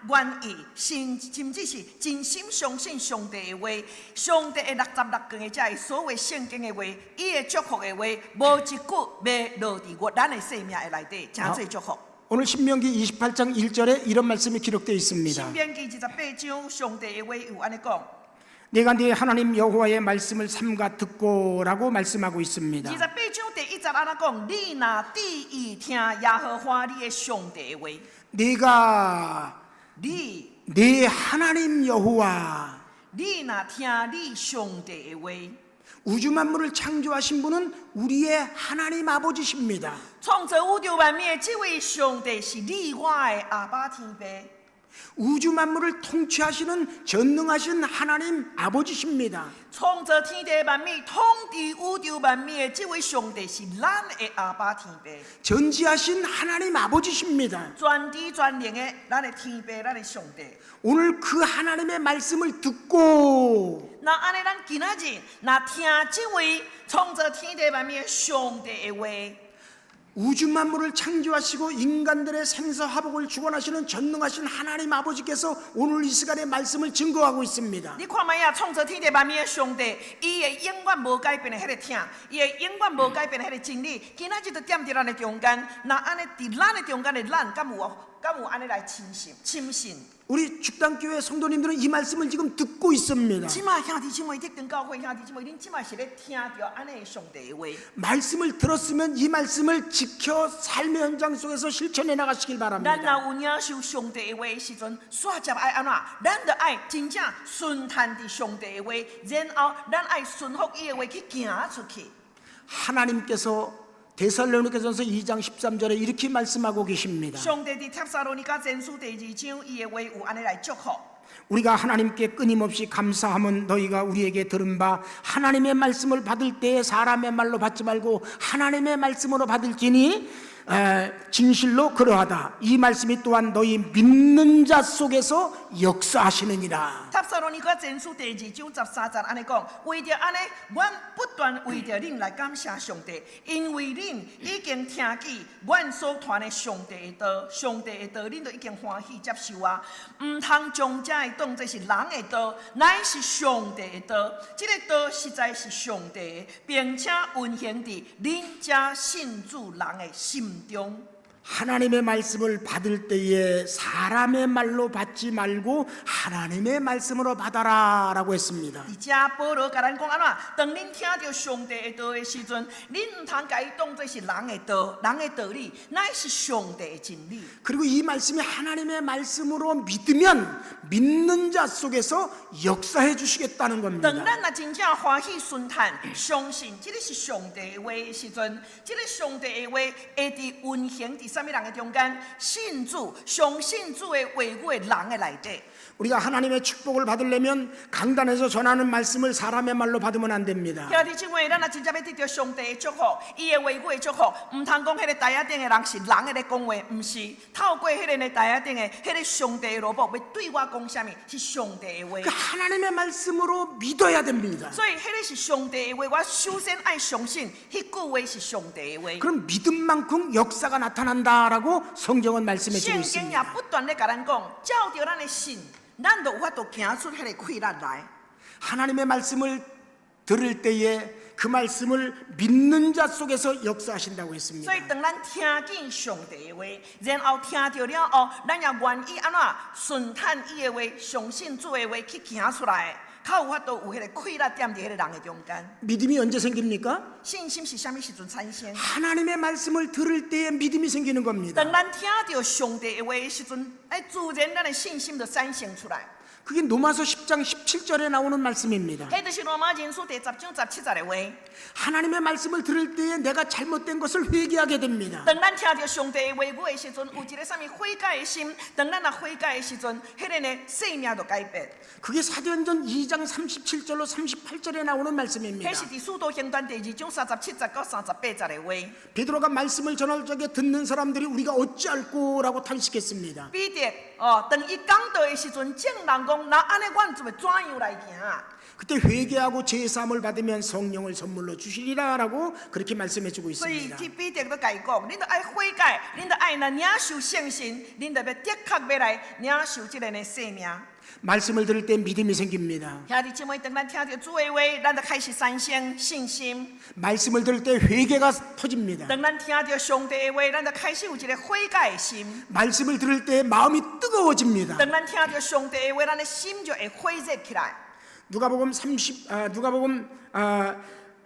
願意，甚甚至是真心相信上帝的話，上帝的六十六卷的這个所有聖經的話，伊的祝福的話，無一句袂落佇我咱的生命的內底，成做祝福。 오늘 신명기 28장 1절에 이런 말씀이 기록되어 있습니다. 申命記二十八章，上帝的話有按呢講。 네가 네 하나님 여호와의 말씀을 삼가 듣고라고 말씀하고 있습니다. 二十八章第一節按呢講，你若注意聽耶和華你的上帝的話， 네가 你 네 하나님 여호와 你若聽你上帝的話， 우주 만물을 창조하신 분은 우리의 하나님 아버지십니다. 創造宇宙萬物的這位上帝是你我的阿爸天父。 우주 만물을 통치하시는 전능하신 하나님 아버지십니다. 創造天地萬物、統治宇宙萬物的這位上帝是咱的阿爸天父， 전지하신 하나님 아버지십니다. 全知全能的咱的天父、咱的上帝。 오늘 그 하나님의 말씀을 듣고 若按呢，咱今仔日若聽這位創造天地萬物的上帝的話， 우주 만물을 창조하시고 인간들의 생사화복을 주관하시는 전능하신 하나님 아버지께서 오늘 이 시간에 말씀을 증거하고 있습니다. 你看覓啊，創造天地萬物的上帝，伊會永遠無改變的彼个疼，伊會永遠無改變的彼个真理，今仔日就踮佇咱的中間。若按呢，佇咱的中間的咱，敢有敢有按呢來深信？深信？ 우리 죽당교회 성도님들은 이 말씀을 지금 듣고 있습니다. 這馬兄弟姊妹，德長教會兄弟姊妹，恁這馬是咧聽著按呢的上帝的話。 말씀을 들었으면 이 말씀을 지켜 삶의 현장 속에서 실천해 나가시길 咱 바랍니다. 若有領受上帝的話的時陣，煞接愛按怎？咱著愛真正順趁佇上帝的話，然後咱愛順服伊的話去行出去。 하나님께서 데살로니가전서 2장 13절에 이렇게 말씀하고 계십니다. 上帝佇帖撒羅尼迦前書第二章，伊的話有按呢來祝福。 우리가 하나님께 끊임없이 감사함은 너희가 우리에게 들은 바 하나님의 말씀을 받을 때에 사람의 말로 받지 말고 하나님의 말씀으로 받을지니 진실로 그러하다. 이 말씀이 또한 너희 믿는 자 속에서 역사하시느니라. 帖撒羅尼迦前書第二章十三節按呢講，為著按呢，阮不斷為著恁來感謝上帝，因為恁已經聽見阮所傳的上帝的道，上帝的道，恁都已經歡喜接受啊！毋通將這的當作是人的道，乃是上帝的道。這个道實在是上帝的，並且運行佇恁遮信主人的心中。 하나님의 말씀을 받을 때에 사람의 말로 받지 말고 하나님의 말씀으로 받아라라고 했습니다. 佇遮保羅共咱講按怎？當恁聽著上帝的道的時陣，恁毋通共伊當做是人的道、人的道理，乃是上帝的真理。 그리고 이 말씀이 하나님의 말씀으로 믿으면 믿는 자 속에서 역사해 주시겠다는 當 겁니다. 咱若真正歡喜順嘆，相信這个是上帝的話的時陣，這个上帝的話會佇運行佇啥物人的中間，信主、相信主的話語的人的內底。 우리가 하나님의 축복을 받으려면 강단에서 전하는 말씀을 사람의 말로 받으면 안 됩니다. 兄弟姊妹，咱若真正欲得著上帝的祝福，伊的話語的祝福，毋通講彼个台仔頂的人是人的咧講話，毋是透過彼个呢台仔頂的彼个上帝的奴僕欲對我講啥物，是上帝的話。 그 하나님의 말씀으로 믿어야 됩니다. 所以，彼个是上帝的話，我首先愛相信，彼句話是上帝的話。 그럼 믿음만큼 역사가 나타난다라고 성경은 말씀해 주고 聖經也 있습니다. 不斷咧共咱講，照著咱的信，咱就有法度行出彼个氣力來。 하나님의 말씀을 들을 때에 그 말씀을 믿는 자 속에서 역사하신다고 했습니다. 所以，當咱聽見上帝的話，然後聽著了後，咱也願意按怎順嘆伊的話，相信主的話去行出來，較有法度有彼个氣力踮佇彼个人的中間。 믿음이 언제 생깁니까? 信心是啥物時陣產生？ 하나님의 말씀을 들을 때에 믿음이 생기는 겁니다. 當咱聽著上帝的話的時陣，哎，自然咱的信心就產生出來。 그게 로마서 10장 17절에 나오는 말씀입니다. 彼就是羅馬人書第十章十七節的話。 하나님의 말씀을 들을 때에 내가 잘못된 것을 회개하게 됩니다. 當咱聽著上帝的話語的時陣，有一个啥物悔改的心。當咱若悔改的時陣，彼个呢生命就改變。 그게 사도행전 2장 37절로 38절에 나오는 말씀입니다. 彼是佇使徒行傳第二章三十七節到三十八節的話。 베드로가 말씀을 전할 적에 듣는 사람들이 우리가 어찌할꼬라고 탄식했습니다. 彼得哦，當伊講道的時陣，眾人講：若按呢，阮就欲怎樣來行啊？ 그때 회개하고 죄사함을 받으면 성령을 선물로 주시리라라고 그렇게 말씀해 주고 所以， 있습니다. 去彼得都共伊講：恁著愛悔改，恁著愛來領受聖神，恁著欲的確欲來領受這个呢生命。 말씀을 들을 때 믿음이 생깁니다. 兄弟姊妹，當咱聽著主的話，咱就開始產生信心。 말씀을 들을 때 회개가 터집니다. 當咱聽著上帝的話，咱就開始有一个悔改的心。 말씀을 들을 때 마음이 뜨거워집니다. 當咱聽著上帝的話，咱的心就會火熱起來。 누가복음 30 아, 누가복음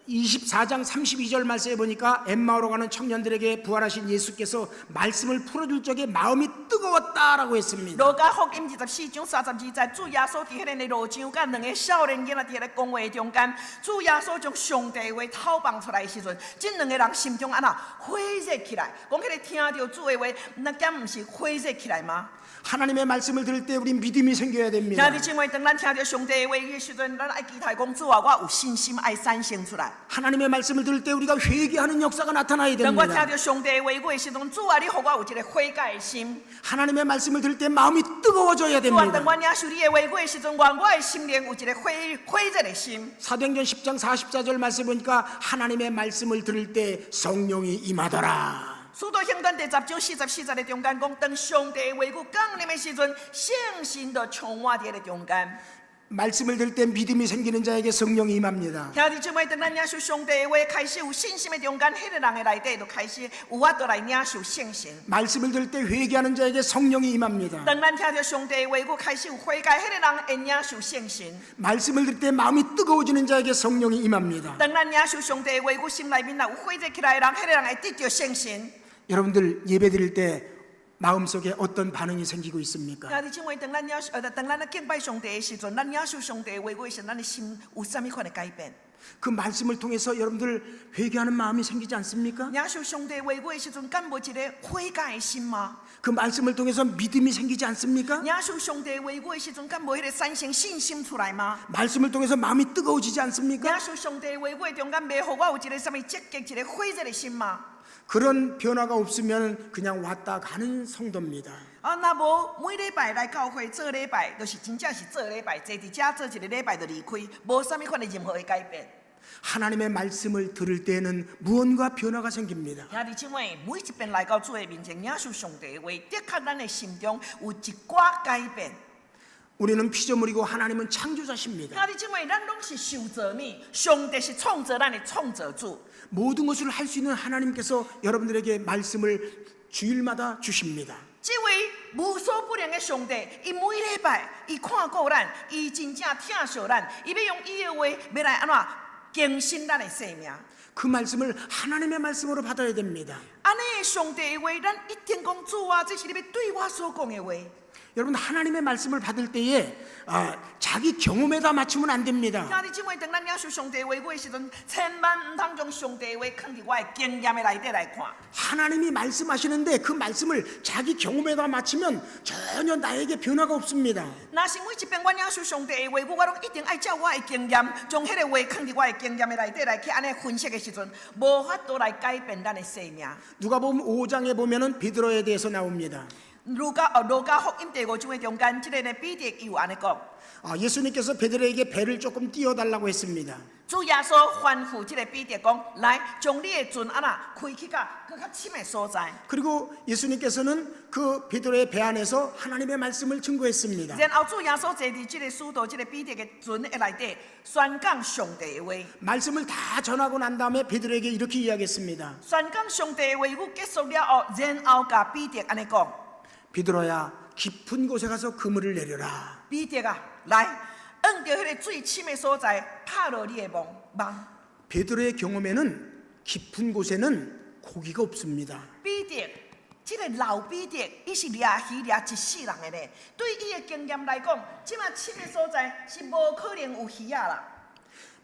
24장 32절 말씀에 보니까 엠마오로 가는 청년들에게 부활하신 예수께서 말씀을 풀어줄 적에 마음이 뜨거웠다라고 했습니다. 路加福音二十四章三十二節，主耶穌佇彼个路上，佮兩个少年囡仔佇彼个講話中間，主耶穌將上帝的話透放出來的時陣，這兩个人心中按怎火熱起來？講彼个聽著主的話，那敢毋是火熱起來嗎？ 하나님의 말씀을 들을 때 우리 믿음이 생겨야 됩니다. 兄弟姊妹，當咱聽著上帝的話的時陣，咱愛期待講主啊，我有信心愛產生出來。 하나님의 말씀을 들을 때 우리가 회개하는 역사가 나타나야 當我聽 됩니다. 著上帝的話語的時陣，主啊，你予我有一个悔改的心。 하나님의 말씀을 들을 때 마음이 뜨거워져야 主啊，當 됩니다. 我領受你的話語的時陣，願我的心靈有一个火火熱的心。 사도행전 10장 44절 말씀 보니까 하나님의 말씀을 들을 때 성령이 임하더라. 使徒行傳第十章四十四節的中間講，當上帝的話語降臨的時陣，聖神就充滿佇彼个中間。 말씀을 들을 때 믿음이 생기는 자에게 성령이 임합니다. 兄弟姊妹，當咱領受上帝的話，開始有信心的中間，彼个人的內底就開始有法度來領受聖神。 말씀을 들을 때 회개하는 자에게 성령이 임합니다. 當咱聽著上帝的話語，開始有悔改，彼个人會領受聖神。 말씀을 들을 때 마음이 뜨거워지는 자에게 성령이 임합니다. 當咱領受上帝的話語，心內面若有火熱起來的人，彼个人會得著聖神。 여러분들 예배 드릴 때 마음속에 어떤 반응이 생기고 있습니까? 兄弟姊妹，當咱領受，當咱咧敬拜上帝的時陣，咱領受上帝的話語的時陣，咱的心有啥物款的改變？ 그 말씀을 통해서 여러분들 회개하는 마음이 생기지 않습니까? 領受上帝話語的時陣，敢無一个悔改的心嗎？ 그 말씀을 통해서 믿음이 생기지 않습니까? 領受上帝話語的時陣，敢無彼个產生信心出來嗎？ 말씀을 통해서 마음이 뜨거워지지 않습니까? 領受上帝話語的中間，袂予我有一个啥物積極、一个火熱的心嗎？ 그런 변화가 없으면 그냥 왔다 가는 성도입니다. 啊，若無每禮拜來教會做禮拜，就是真正是做禮拜，坐佇遮做一个禮拜就離開，無啥物款的任何的改變。 하나님의 말씀을 들을 때에는 무언가 변화가 생깁니다. 兄弟姊妹，每一遍來到主的面前，領受上帝的話，的確咱的心中有一寡改變。 우리는 피조물이고 하나님은 창조자십니다. 兄弟姊妹，咱攏是受造物，上帝是創造咱的創造主。 모든 것을 할 수 있는 하나님께서 여러분들에게 말씀을 주일마다 주십니다. 這位無所不能的上帝，伊每禮拜伊看顧咱，伊真正疼惜咱，伊欲用伊的話欲來按怎更新咱的生命。 그 말씀을 하나님의 말씀으로 받아야 됩니다. 按呢上帝的話，咱一定講主啊，這是你欲對我所講的話。 여러분 하나님의 말씀을 받을 때에 자기 경험에다 맞추면 안 됩니다. 兄弟姊妹，當咱領受上帝話語的時陣，千萬毋通將上帝的話囥佇我的經驗的內底來看。 하나님이 말씀하시는데 그 말씀을 자기 경험에다 맞추면 전혀 나에게 변화가 없습니다. 若是每一遍我領受上帝的話語，我攏一定愛照我的經驗，將彼个話囥佇我的經驗的內底來去按呢分析的時陣，無法度來改變咱的生命。 누가복음 5장에 보면은 베드로에 대해서 나옵니다. 路加福音第五章的中間，這个呢彼得伊有按呢講， 예수님께서 베드로에게 배를 조금 띄워달라고 했습니다. 主耶穌吩咐這个彼得講，來，將你的船按怎開去到閣較深的所在。 그리고 예수님께서는 그 베드로의 배 안에서 하나님의 말씀을 증거했습니다. 然後主耶穌坐佇這个使徒這个彼得的船的內底，宣講上帝的話。 말씀을 다 전하고 난 다음에 베드로에게 이렇게 이야기했습니다. 宣講上帝的話語結束了後，然後共彼得按呢講。 베드로야 깊은 곳에 가서 그물을 내려라. 彼得啊，來，往著彼个水深的所在，拍落你的網網。 베드로의 경험에는 깊은 곳에는 고기가 없습니다. 彼得，這个老彼得，伊是掠魚掠一世人的呢。對伊的經驗來講，這麼深的所在是無可能有魚仔啦。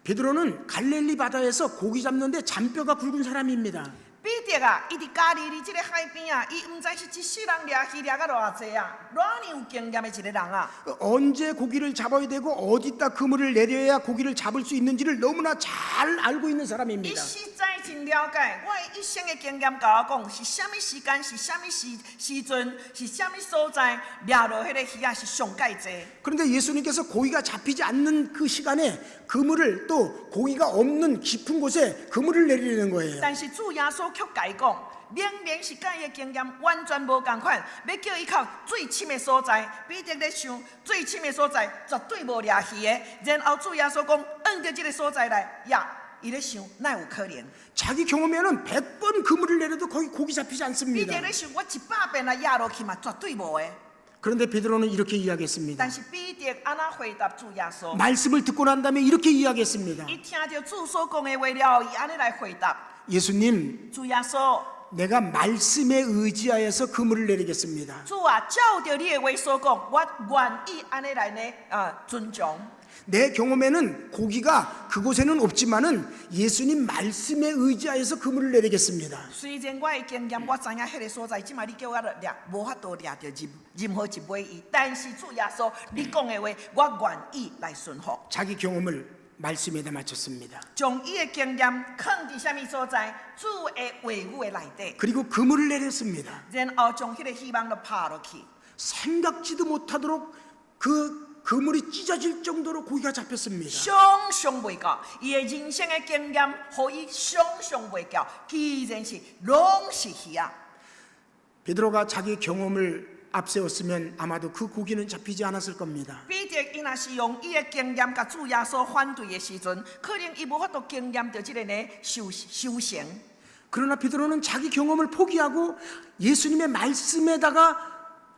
베드로는 갈릴리 바다에서 고기 잡는데 잔뼈가 굵은 사람입니다. 彼得啊，伊佇加利利這个海邊啊，伊毋知是一世人掠魚掠甲偌濟啊，偌爾有經驗的一个人啊。 언제 고기를 잡아야 되고 어디다 그물을 내려야 고기를 잡을 수 있는지를 너무나 잘 알고 있는 伊 사람입니다. 實在真了解，我的一生的經驗共我講，是啥物時間，是啥物時時陣，是啥物所在，掠落彼个魚仔是上蓋濟。 그런데 예수님께서 고기가 잡히지 않는 그 시간에 그물을 또 고기가 없는 깊은 곳에 그물을 내리는 거예요. 但是主耶穌卻共伊講，明明是佮伊的經驗完全無仝款，欲叫伊到水深的所在，彼得咧想水深的所在絕對無掠魚的。然後主耶穌講，往著這个所在來，呀，伊咧想哪有可能？ 자기 경험에는 100번 그물을 내려도 거기 고기 잡히지 彼 않습니다. 得咧想，我100遍來壓落去嘛，絕對無的。 그런데 베드로는 이렇게 이야기했습니다. 但是彼得按怎回答主耶穌？ 말씀을 듣고 난 다음에 이렇게 이야기했습니다. 伊聽著主所講的話了後，伊按呢來回答 예수님, 主耶穌。 내가 말씀에 의지하여서 그물을 내리겠습니다. 主啊，照著你的話所講，我願意按呢來呢啊遵從。 내 경험에는 고기가 그곳에는 없지만은 예수님 말씀에 의지하여서 그물을 내리겠습니다. 雖然我的經驗，我知影彼个所在，這馬你叫我掠，無法度掠著任任何一尾魚。但是主耶穌，你講的話，我願意來順服。 자기 경험을 말씀에다 맞췄습니다. 將伊的經驗囥佇啥物所在？主的話語的內底， 그리고 그물을 내렸습니다. 然後將彼个漁網都拍落去。 생각지도 못하도록 그 그물이 찢어질 정도로 고기가 잡혔습니다. 想像袂到，伊的人生的經驗，予伊想像袂到，居然是攏是魚仔。 베드로가 자기 경험을 앞세웠으면 아마도 그 고기는 잡히지 않았을 겁니다. 彼得伊若是用伊的經驗共主耶穌反對的時陣，可能伊無法度經驗著這个呢修修成。 그러나 베드로는 자기 경험을 포기하고 예수님의 말씀에다가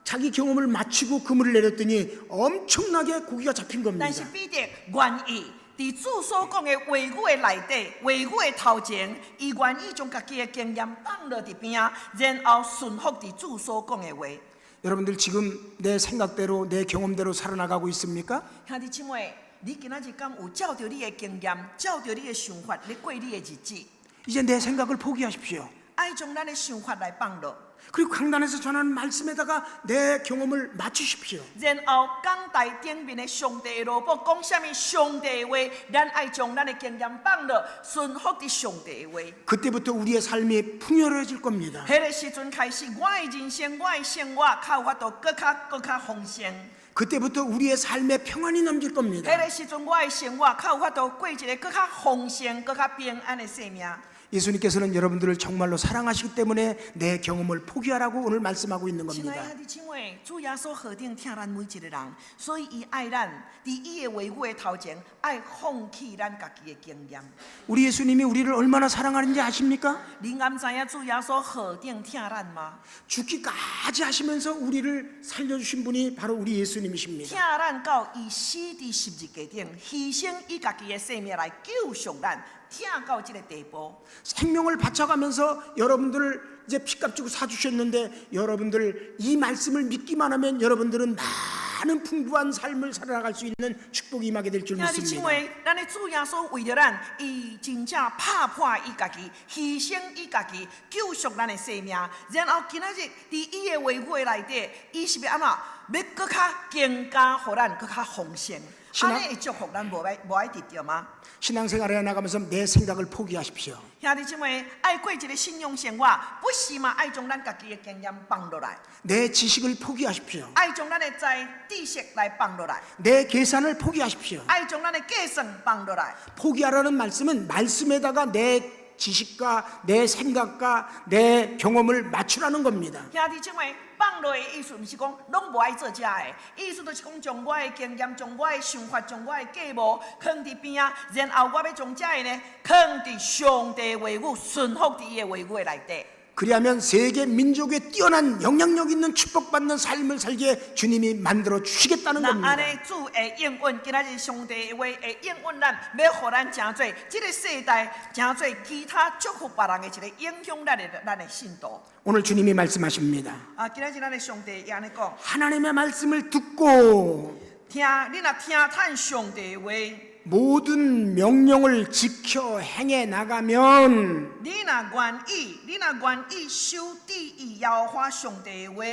자기 경험을 맞추고 그물을 내렸더니 엄청나게 고기가 잡힌 겁니다. 但是彼得願意佇主所講的話語的內底，話語的頭前，伊願意將家己的經驗放落佇邊仔，然後順服佇主所講的話。 여러분들 지금 내 생각대로 내 경험대로 살아나가고 있습니까? 兄弟姊妹，你今仔日敢有照著你的經驗，照著你的想法咧過你的日子？ 이제 내 생각을 포기하십시오. 愛將咱的想法來放落， 그리고 강단에서 전하는 말씀에다가 내 경험을 맞추십시오. 然後講台頂面的上帝的奴僕講啥物上帝的話，咱愛將咱的經驗放落，順服佇上帝的話。 그때부터 우리의 삶이 풍요로워질 겁니다. 彼個時陣開始，我的人生、我的生活，較有法度閣較閣較豐盛。 그때부터 우리의 삶에 평안이 넘칠 겁니다. 彼個時陣，我的生活較有法度過一個閣較豐盛、閣較平安的生命。 예수님께서는 여러분들을 정말로 사랑하시기 때문에 내 경험을 포기하라고 오늘 말씀하고 있는 親愛 겁니다. 的兄弟姊妹，主耶穌何等疼咱每一个人，所以伊愛咱，佇伊的話語的頭前，愛放棄咱家己的經驗。 우리 예수님이 우리를 얼마나 사랑하는지 아십니까? 恁敢知影主耶穌何等疼咱嗎？ 죽기까지 하시면서 우리를 살려주신 분이 바로 우리 예수님이십니다. 疼咱到伊死佇十字架頂，犧牲伊家己的性命來救贖咱，疼到這个地步。 생명을 바쳐가면서 여러분들을 이제 피값 주고 사주셨는데 여러분들 이 말씀을 믿기만 하면 여러분들은 많은 풍부한 삶을 살아갈 수 있는 축복이 임하게 될 줄 兄弟姊 믿습니다. 妹，咱的主耶穌為著咱，伊真正拍破伊家己，犧牲伊家己，救贖咱的生命。然後今仔日佇伊的話語的內底，伊是欲按怎？欲閣較更加予咱閣較豐盛。是啦按呢的祝福咱無愛無愛得著嗎？ 신앙생활을 해나가면서 내 생각을 포기하십시오. 兄弟姊妹，愛過一个信仰生活，不是嘛？愛將咱家己的經驗放落來， 내 지식을 포기하십시오. 愛將咱的知知識來放落來， 내 계산을 포기하십시오. 愛將咱的計算放落來。 포기하라는 말씀은 말씀에다가 내 지식과 내 생각과 내 경험을 맞추라는 겁니다. 兄弟姊妹，放落的意思，毋是講攏無愛做這个，意思就是講將我的經驗、將我的想法、將我的計謀囥佇邊仔，然後我欲將這个呢，囥佇上帝話語，順服佇伊的話語的內底。 그리하면 세계 민족의 뛰어난 영향력 있는 축복받는 삶을 살게 주님이 만들어 주시겠다는 若 겁니다. 按呢，主會應允，今仔日上帝的話會應允咱，欲予咱成做這个世代，成做其他祝福別人的一个影響力的咱的信徒。 오늘 주님이 말씀하십니다. 啊，今仔日咱的上帝會按呢講， 하나님의 말씀을 듣고 聽你若聽趁上帝的話， 모든 명령을 지켜 행해 나가면 你若願意，你若願意守旨意耶和華上帝的話，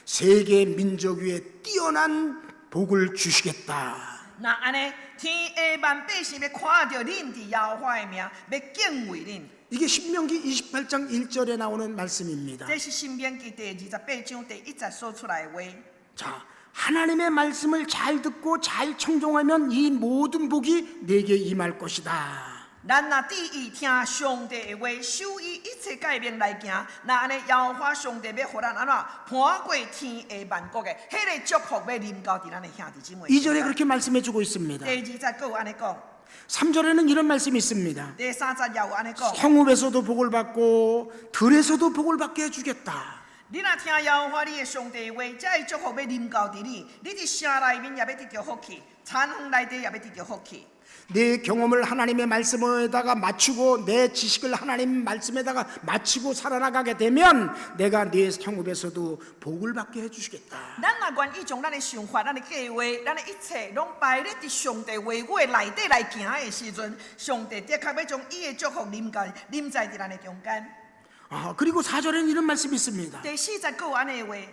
세계 민족 위에 뛰어난 복을 주시겠다. 若按呢，天下萬百姓欲看著恁佇耶和華的名，欲敬畏恁。 이게 신명기 28장 1절에 나오는 말씀입니다. 這是申命記第二十八章第一節所出來的話。 자, 하나님의 말씀을 잘 듣고 잘 청종하면 이 모든 복이 내게 임할 것이다. 咱若注意聽上帝的話，守伊一切誡命來行，若按呢，耶和華上帝欲予咱按怎攀過天下萬國的，彼个祝福欲臨到佇咱的兄弟姊妹。 2절에 그렇게 말씀해 주고 있습니다. 第二節閣有按呢講， 3절에는 이런 말씀이 있습니다. 第三節也有按呢講。 성읍에서도 복을 받고 들에서도 복을 받게 해주겠다. 你若聽耶和華你的上帝的話，這个祝福欲臨到佇你，你佇城內面也欲得著福氣，田園內底也欲得著福氣。 내 경험을 하나님의 말씀에다가 맞추고 내 지식을 하나님 말씀에다가 맞추고 살아나가게 되면 내가 네 성읍에서도 복을 받게 해주시겠다. 咱若願意將咱的想法、咱的計劃、咱的一切，攏擺咧佇上帝話語的內底來行的時陣，上帝的確欲將伊的祝福臨到臨在佇咱的中間。 아, 그리고 4절에는 이런 말씀이 있습니다. 第四節閣有按呢的話，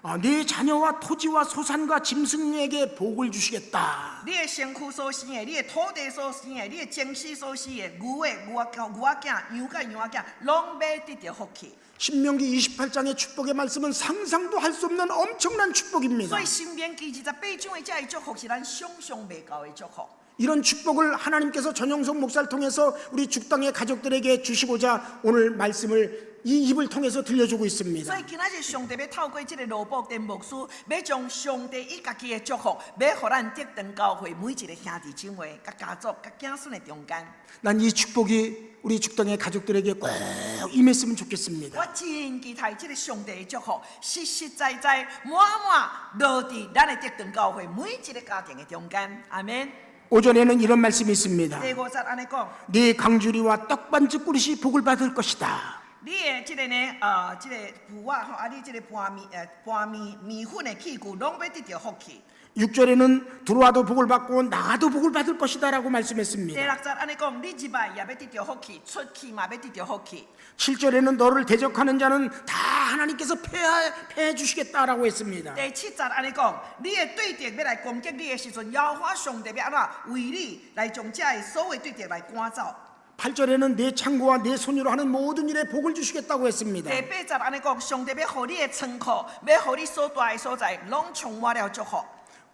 아, 네 자녀와 토지와 소산과 짐승에게 복을 주시겠다. 你的身軀所生的，你的土地所生的，你的精子所生的，牛的牛仔牛仔囝、羊佮羊仔囝，攏欲得著福氣。 신명기 28장의 축복의 말씀은 상상도 할 수 없는 엄청난 축복입니다. 所以，申命記二十八章的這个祝福是咱想像袂到的祝福。 이런 축복을 하나님께서 전영석 목사를 통해서 우리 죽당의 가족들에게 주시고자 오늘 말씀을 이 입을 통해서 들려주고 있습니다. 所以今仔日上帝欲透過這个羅布丁牧師，欲將上帝伊家己的祝福，欲予咱得堂教會每一个兄弟姊妹、佮家族、佮子孫的中間。 난 이 축복이 우리 죽당의 가족들에게 꼭 임했으면 좋겠습니다. 我真期待這个上帝的祝福，實實在在滿滿落佇咱的得堂教會每一个家庭的中間。阿們。 5절에는 이런 말씀이 있습니다. 第五節按呢講， 네 광주리와 떡반죽 그릇이 복을 받을 것이다. 你的這个呢，呃，這个盤仔吼，啊，你這个盤麵，呃，盤麵麵粉的器具，攏欲得著福氣。 6절에는 들어와도 복을 받고 나가도 복을 받을 것이다 라고 第 말씀했습니다. 六節按呢講，你入來也欲得著福氣，出去嘛欲得著福氣。 7절에는 너를 대적하는 자는 다 하나님께서 패해 주시겠다라고 했습니다. 第七節按呢講，你的對敵欲來攻擊你的時陣，耶和華上帝欲按怎為你來將這个所有對敵來趕走。 8절에는 네 창고와 네 손으로 하는 모든 일에 복을 주시겠다고 했습니다. 第八節按呢講，上帝欲予你的倉庫，欲予你所蹛的所在，攏充滿了祝福。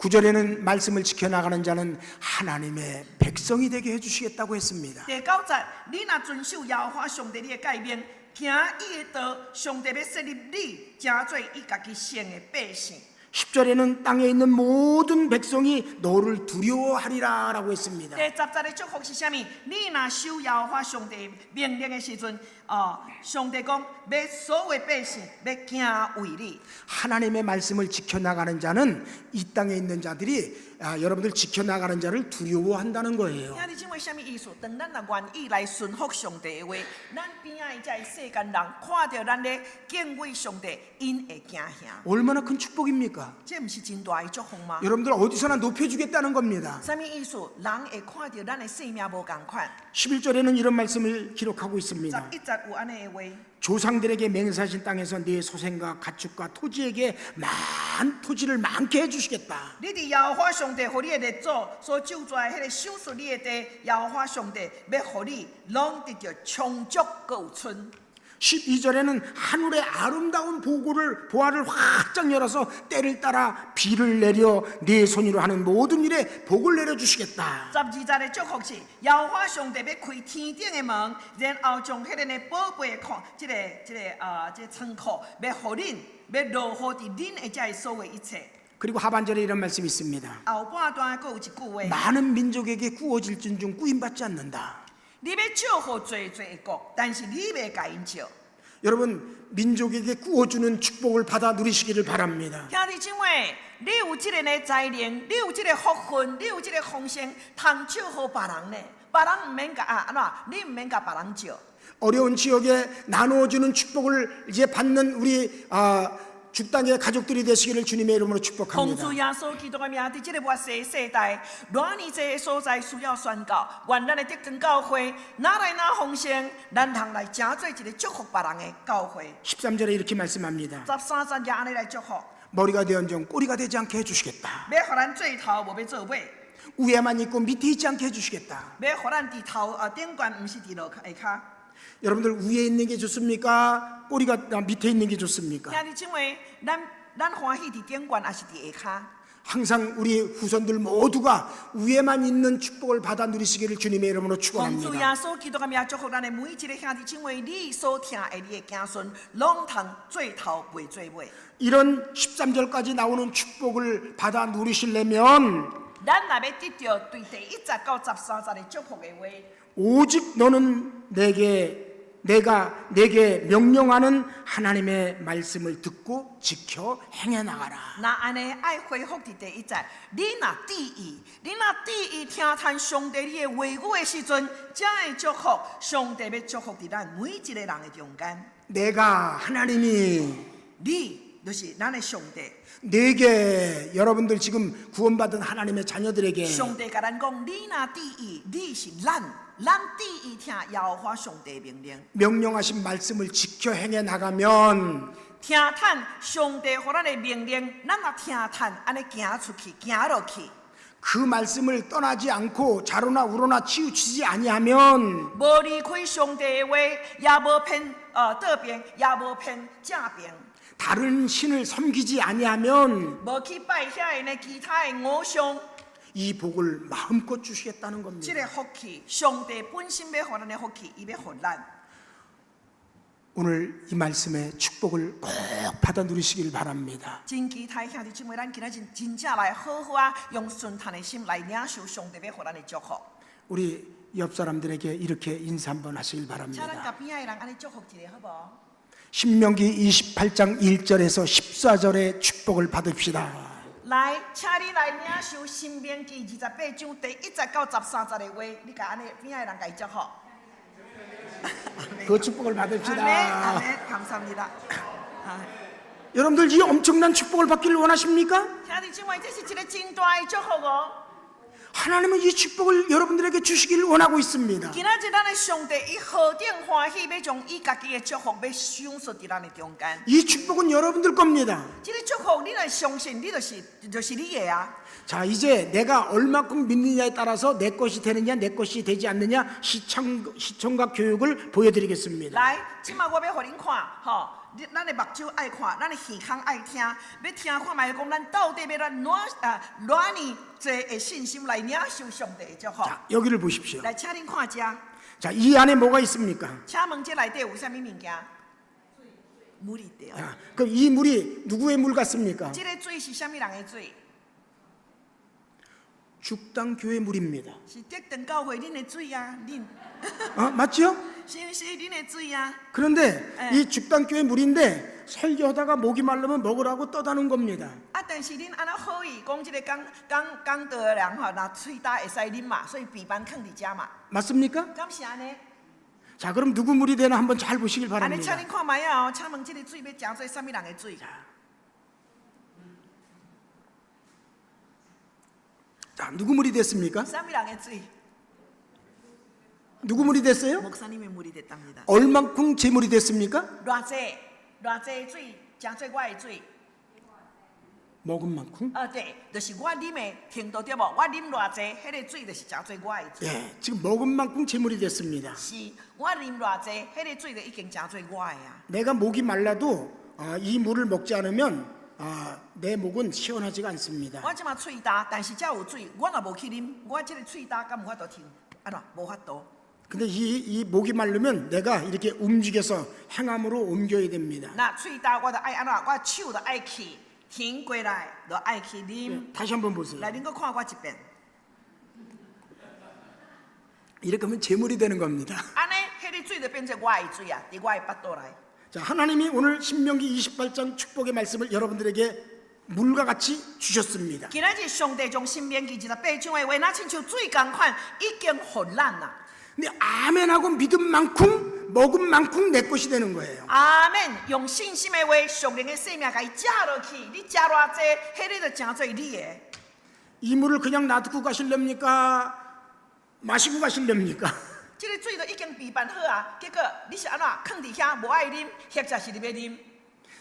9절에는 말씀을 지켜나가는 자는 하나님의 백성이 되게 해주시겠다고 했습니다. 第九節，你若遵守耶和華上帝你的誡命，行伊的道，上帝欲設立你，成做伊家己聖的百姓。 10절에는 땅에 있는 모든 백성이 너를 두려워하리라 라고 했습니다. 第十節的祝福是啥物？你若守耶和華上帝命令的時陣，哦，上帝講，欲所有百姓欲敬畏你。 하나님의 말씀을 지켜나가는 자는 이 땅에 있는 자들이 여러분들 지켜나가는 자를 두려워한다는 거예요. 兄弟姊妹，啥物意思？當咱若願意來順服上帝的話，咱邊仔的這个世間人看著咱咧敬畏上帝，𪜶會驚嚇。 얼마나 큰 축복입니까? 這毋是真大的祝福嗎？ 여러분들 어디서나 높여주겠다는 겁니다. 啥物意思？人會看著咱的生命無仝款。 11절에는 이런 말씀을 기록하고 있습니다. 11節有按呢的話。 조상들에게 맹세하신 땅에서 네 소생과 가축과 토지에게 많은 토지를 많게 해주시겠다. 你佇耶和華上帝予你的列祖所咒詛的彼个賞賜你的地，耶和華上帝欲予你攏得著充足閣有賰。 12절에는 하늘의 아름다운 보고를 보화를 활짝 열어서 때를 따라 비를 내려 네 손으로 하는 모든 일에 복을 내려 주시겠다. 12節的祝福是，耶和華上帝欲開天頂的門，然後將彼个呢寶貝的庫，這個倉庫，欲予恁，欲落雨佇恁的這个所有一切。 그리고 하반절에 이런 말씀이 있습니다. 後半段閣有一句話， 많은 민족에게 꾸어질진중 꾸임받지 않는다. 你欲祝予濟濟的國，但是你袂共𪜶笑。 여러분, 민족에게 꾸어주는 축복을 받아 누리시기를 바랍니다. 兄弟姊妹，你有這个呢才能，你有這個福分，你有這個豐盛，通祝予別人呢。別人毋免共啊，按怎？你毋免共別人笑。 어려운 지역에 나누어주는 축복을 이제 받는 우리 죽당의 가족들이 되시기를 주님의 이름으로 奉 축복합니다. 主耶穌基督的名，佇這个末世世代，偌爾濟的所在需要宣告，願咱的竹庄教會，若來若豐盛，咱通來成做一個祝福別人的教會。 13절에 이렇게 말씀합니다. 13節也按呢來祝福， 머리가 되언정 꼬리가 되지 않게 해주시겠다. 欲予咱做頭，無欲做尾； 위에만 있고 밑에 있지 않게 해주시겠다. 欲予咱佇頭啊頂懸，毋是佇落下跤。 여러분들, 위에 있는 게 좋습니까? 꼬리가 밑에 있는 게 좋습니까? 兄弟姊妹，咱咱歡喜佇頂懸，抑是佇下跤？ 항상 우리 후손들 모두가 위에만 있는 축복을 받아 누리시기를 주님의 이름으로 奉主 축원합니다. 耶穌基督的名祝福咱的每一个兄弟姊妹，你所疼的你的子孫，攏通做頭袂做尾。 이런 13절까지 나오는 축복을 받아 누리시려면 咱若欲得著對第一節到13節的祝福的話， 오직 너는 내게 내가 네게 명령하는 하나님의 말씀을 듣고 지켜 행해 나가라. 若按呢愛回復佇第一節，你若注意，你若注意聽趁上帝你的話語的時陣，才會祝福上帝欲祝福佇咱每一個人的中間。 내가 하나님이 你就是咱的上帝， 네게, 여러분들 지금 구원받은 하나님의 자녀들에게 上帝共咱講，你若注意，你是咱，咱注意聽耶和華上帝命令。 명령하신 말씀을 지켜 행해 나가면 聽趁上帝予咱的命令，咱若聽趁按呢行出去，行落去， 그 말씀을 떠나지 않고 좌로나 우로나 치우치지 아니하면 無離開上帝的話，也無偏倒爿，也無偏正爿， 다른 신을 섬기지 아니하면 無去拜遐个呢其他的偶像， 이 복을 마음껏 주시겠다는 這 겁니다. 个福氣，上帝本身欲予咱的福氣，伊欲予咱。 오늘 이 말씀의 축복을 꼭 받아 누리시길 바랍니다. 真期待兄弟姊妹，咱今仔日真正來好好啊，用順趁的心來領受上帝欲予咱的祝福。 우리 옆 사람들에게 이렇게 인사 한번 하시길 請咱 바랍니다. 共邊仔的人按呢祝福一下，好無？ 신명기 28장 1절에서 14절의 축복을 받읍시다. 來，請你來領受申命記28章第一節到13節的話，你共按呢邊仔的人共伊祝福。 그 축복을 阿們，阿 받읍시다. 們，감사합니다。啊 여러분들, 이 엄청난 축복을 받기를 원하십니까? 兄弟姊妹，這是一個真大的祝福哦。 하나님은 이 축복을 여러분들에게 주시기를 원하고 있습니다. 今仔日咱的上帝，伊何等歡喜，欲將伊家己的祝福欲賞賜佇咱的中間。 이 축복은 여러분들 겁니다. 這個祝福，你若相信，你就是你的啊。 자, 이제 내가 얼마큼 믿느냐에 따라서 내 것이 되느냐, 내 것이 되지 않느냐 시청각 교육을 보여드리겠습니다. 來，這擺我欲予恁看，吼，你咱的目睭愛看，咱的耳孔愛聽，欲聽看覓講，咱到底欲咱偌啊偌爾濟的信心來領受上帝的祝福。 자, 여기를 보십시오. 來，請恁看遮， 자, 이 안에 뭐가 있습니까? 請問這內底有啥物物件？물이對。 아, 그럼 이 물이 누구의 물 같습니까? 這个水是啥物人的水？ 죽당교회 물입니다. 是竹長教會恁的水啊，恁 아, 맞죠? 是毋是恁的水啊？ 그런데 네. 이 죽당교회 물인데 설교하다가 목이 마르면 먹으라고 떠다 놓은 겁니다. 啊，但是恁按呢好意，講這个講講講道的人吼，若喙焦會使啉嘛，所以備辦囥佇遮嘛， 맞습니까? 敢是按呢？ 자, 그럼 누구 물이 되나 한번 잘 보시길 按呢，請 바랍니다. 恁看覓仔哦，請問這个水欲成做啥物人的水？ 자, 누구 물이 됐습니까? 啥物人的水？ 누구 물이 됐어요? 목사님의 물이 됐답니다. 얼만큼 제 물이 됐습니까? 偌濟偌濟水，成做我的水。 먹은 만큼? 啊對，就是我啉的程度對無？我啉偌濟，彼个水就是成做我的水。 예, 지금 먹은 만큼 제 물이 됐습니다. 是，我啉偌濟，彼个水就已經成做我的啊。 내가 목이 말라도 아, 이 물을 먹지 않으면 아, 내 목은 시원하지가 않습니다. 我這馬喙焦，但是遮有水，我若無去啉，我這个喙焦敢有法度停？按怎無法度。 근데 이 목이 마르면 내가 이렇게 움직여서 행함으로 옮겨야 됩니다. 若喙焦，我就愛按怎？我手就愛去停過來，就愛去啉。 다시 한번 보세요. 來，恁閣看我一遍。 이렇게 하면 제 물이 되는 겁니다. 按呢，彼个水就變做我的水啊，佇我的腹肚內。 자, 하나님이 오늘 신명기 28장 축복의 말씀을 여러분들에게 물과 같이 주셨습니다. 今仔日上帝將申命記28章的話，若親像水仝款，已經予咱啊。 근데 아멘하고 믿은 만큼 먹은 만큼 내 것이 되는 거예요. 阿們，用信心的話，屬靈的生命共伊食落去，你食偌濟，彼个就成做你的。 이 물을 그냥 놔두고 가실렵니까? 마시고 가실렵니까? 這个水都已經備辦好啊，結果你是按怎囥佇遐無愛啉，或者是你欲啉？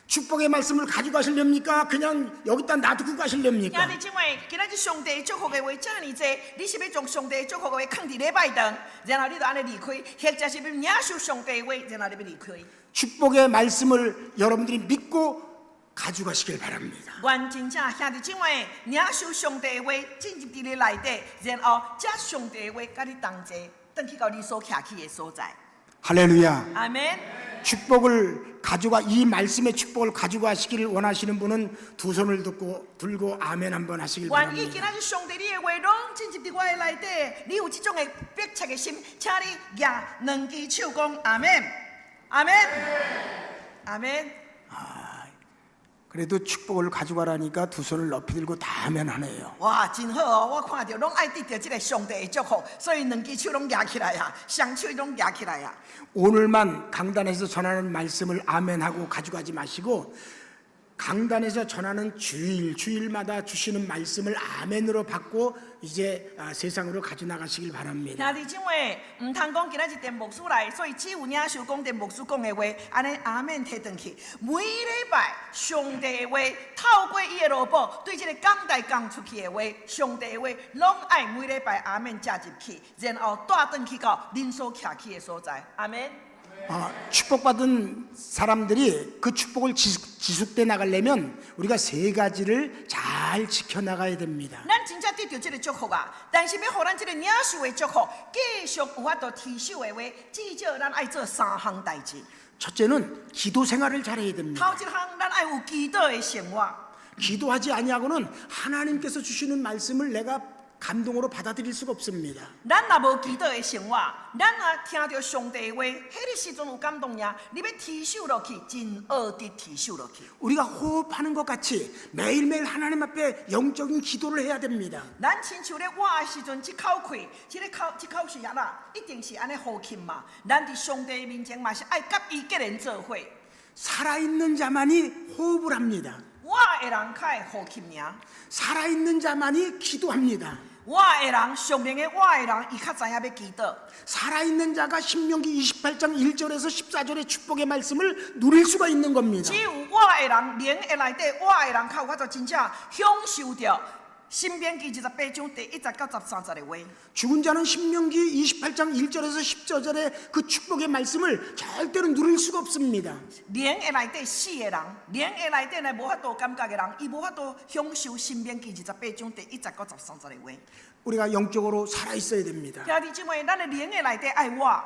축복의 말씀을 가지고 가실렵니까? 그냥 여기다 놔두고 가실렵니까? 兄弟姊妹，今仔日上帝祝福的話遮爾濟，你是欲將上帝祝福的話囥佇禮拜堂，然後你就按呢離開，或者是欲領受上帝的話，然後你欲離開。 축복의 말씀을 여러분들이 믿고 가져가시길 바랍니다. 願真正兄弟姊妹領受上帝的話，進入佇你內底，然後這上帝的話佮你同齊，轉去到你所徛起的所在。 할렐루야. 阿們。 축복을 가져가 이 말씀의 축복을 가져가시기를 원하시는 분은 두 손을 들고 아멘 한번 하시길 願意今 바랍니다. 仔日上帝你的話攏進入佇我的內底，你有這種的迫切的心，請你舉兩支手講阿們，阿們，阿們。 그래도 축복을 가져가라니까 두 손을 높이 들고 다 아멘 하네요. 哇，真好哦！我看著攏愛得著這个上帝的祝福，所以兩支手攏舉起來啊，雙手攏舉起來啊。 오늘만 강단에서 전하는 말씀을 아멘하고 가져가지 마시고 강단에서 전하는 주일 주일마다 주시는 말씀을 아멘으로 받고 이제 아, 세상으로 가져 나가시길 바랍니다. 兄弟姊妹，毋通講今仔日電牧師來，所以只有領受講電牧師講的話，按呢阿們提轉去。每禮拜上帝的話，透過伊的奴僕對這个講台講出去的話，上帝的話，攏愛每禮拜阿們食入去，然後帶轉去到恁所徛起的所在。阿們。 아, 축복받은 사람들이 그 축복을 지속돼 나가려면 우리가 세 가지를 잘 지켜나가야 됩니다. 咱真正得著這个祝福啊！但是欲予咱這个領受的祝福，繼續有法度持守的話，至少咱愛做三項代誌。 첫째는 기도 생활을 잘해야 됩니다. 頭一項，咱愛有祈禱的生活。 기도하지 아니하고는 하나님께서 주시는 말씀을 내가 감동으로 받아들일 수가 없습니다. 咱若無祈禱的生活，咱若聽著上帝的話，彼个時陣有感動爾，你欲持守落去，真學得持守落去。 우리가 호흡하는 것 같이 매일매일 하나님 앞에 영적인 기도를 해야 됩니다. 咱親像咧活的時陣，這口氣，這个口這口氣啊啦，一定是按呢呼吸嘛。咱佇上帝的面前嘛是愛佮伊結連做伙。 살아있는 자만이 호흡을 합니다. 活的人較會呼吸爾， 살아있는 자만이 기도합니다. 活的人，屬靈的活的人，伊較知影欲祈禱。 살아있는 자가 신명기 28장 1절에서 14절의 축복의 말씀을 누릴 수가 있는 겁니다. 只有活的人，靈的內底活的人，較有法度真正享受著申命記二十八章第一節到十三節的話。 죽은 자는 신명기 28장 1절에서 14절의 그 축복의 말씀을 절대로 누릴 수가 없습니다. 靈的內底死的人，靈的內底呢無法度感覺的人，伊無法度享受申命記二十八章第一節到十三節的話。 우리가 영적으로 살아 있어야 됩니다. 兄弟姊妹，咱的靈的內底愛活，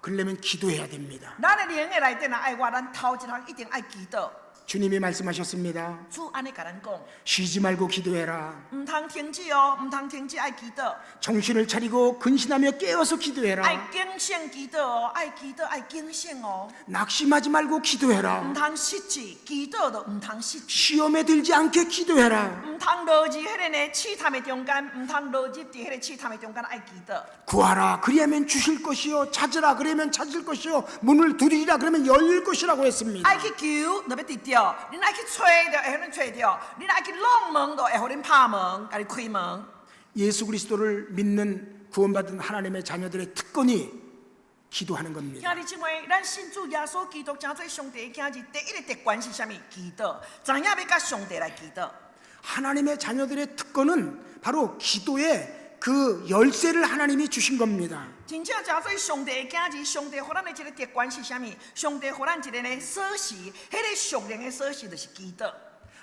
그러려면 기도해야 됩니다. 咱的靈的內底若愛活，咱頭一項一定愛祈禱。 주님이 말씀하셨습니다. 主按呢共咱講， 쉬지 말고 기도해라. 毋通停止哦，毋通停止愛祈禱， 정신을 차리고 근신하며 깨어서 愛 기도해라. 警醒祈禱哦，愛祈禱愛警醒哦， 낙심하지 말고 기도해라. 毋通失志，祈禱就毋通失志。 시험에 들지 않게 기도해라. 毋通落入彼个呢試探的中間，毋通落入佇彼個試探的中間愛祈禱。 구하라 그리하면 주실 것이요, 찾으라 그러면 찾을 것이요, 문을 두드리라 그러면 열릴 것이라고 했습니다. 愛去求，就欲得著；恁愛去揣，就會予恁揣著；恁愛去挵門，就會予恁拍門，共你開門。 예수 그리스도를 믿는 구원받은 하나님의 자녀들의 특권이 기도하는 겁니다. 兄弟姊妹，咱信主耶穌基督，成做上帝的囝兒，第一个特權是啥物？祈禱，知影欲佮上帝來祈禱。 하나님의 자녀들의 특권은 바로 기도의 그 열쇠를 하나님이 주신 겁니다. 真正成做上帝的囝兒，上帝予咱的這个特權是啥物？上帝予咱一个呢鎖匙，彼个屬靈的鎖匙就是祈禱。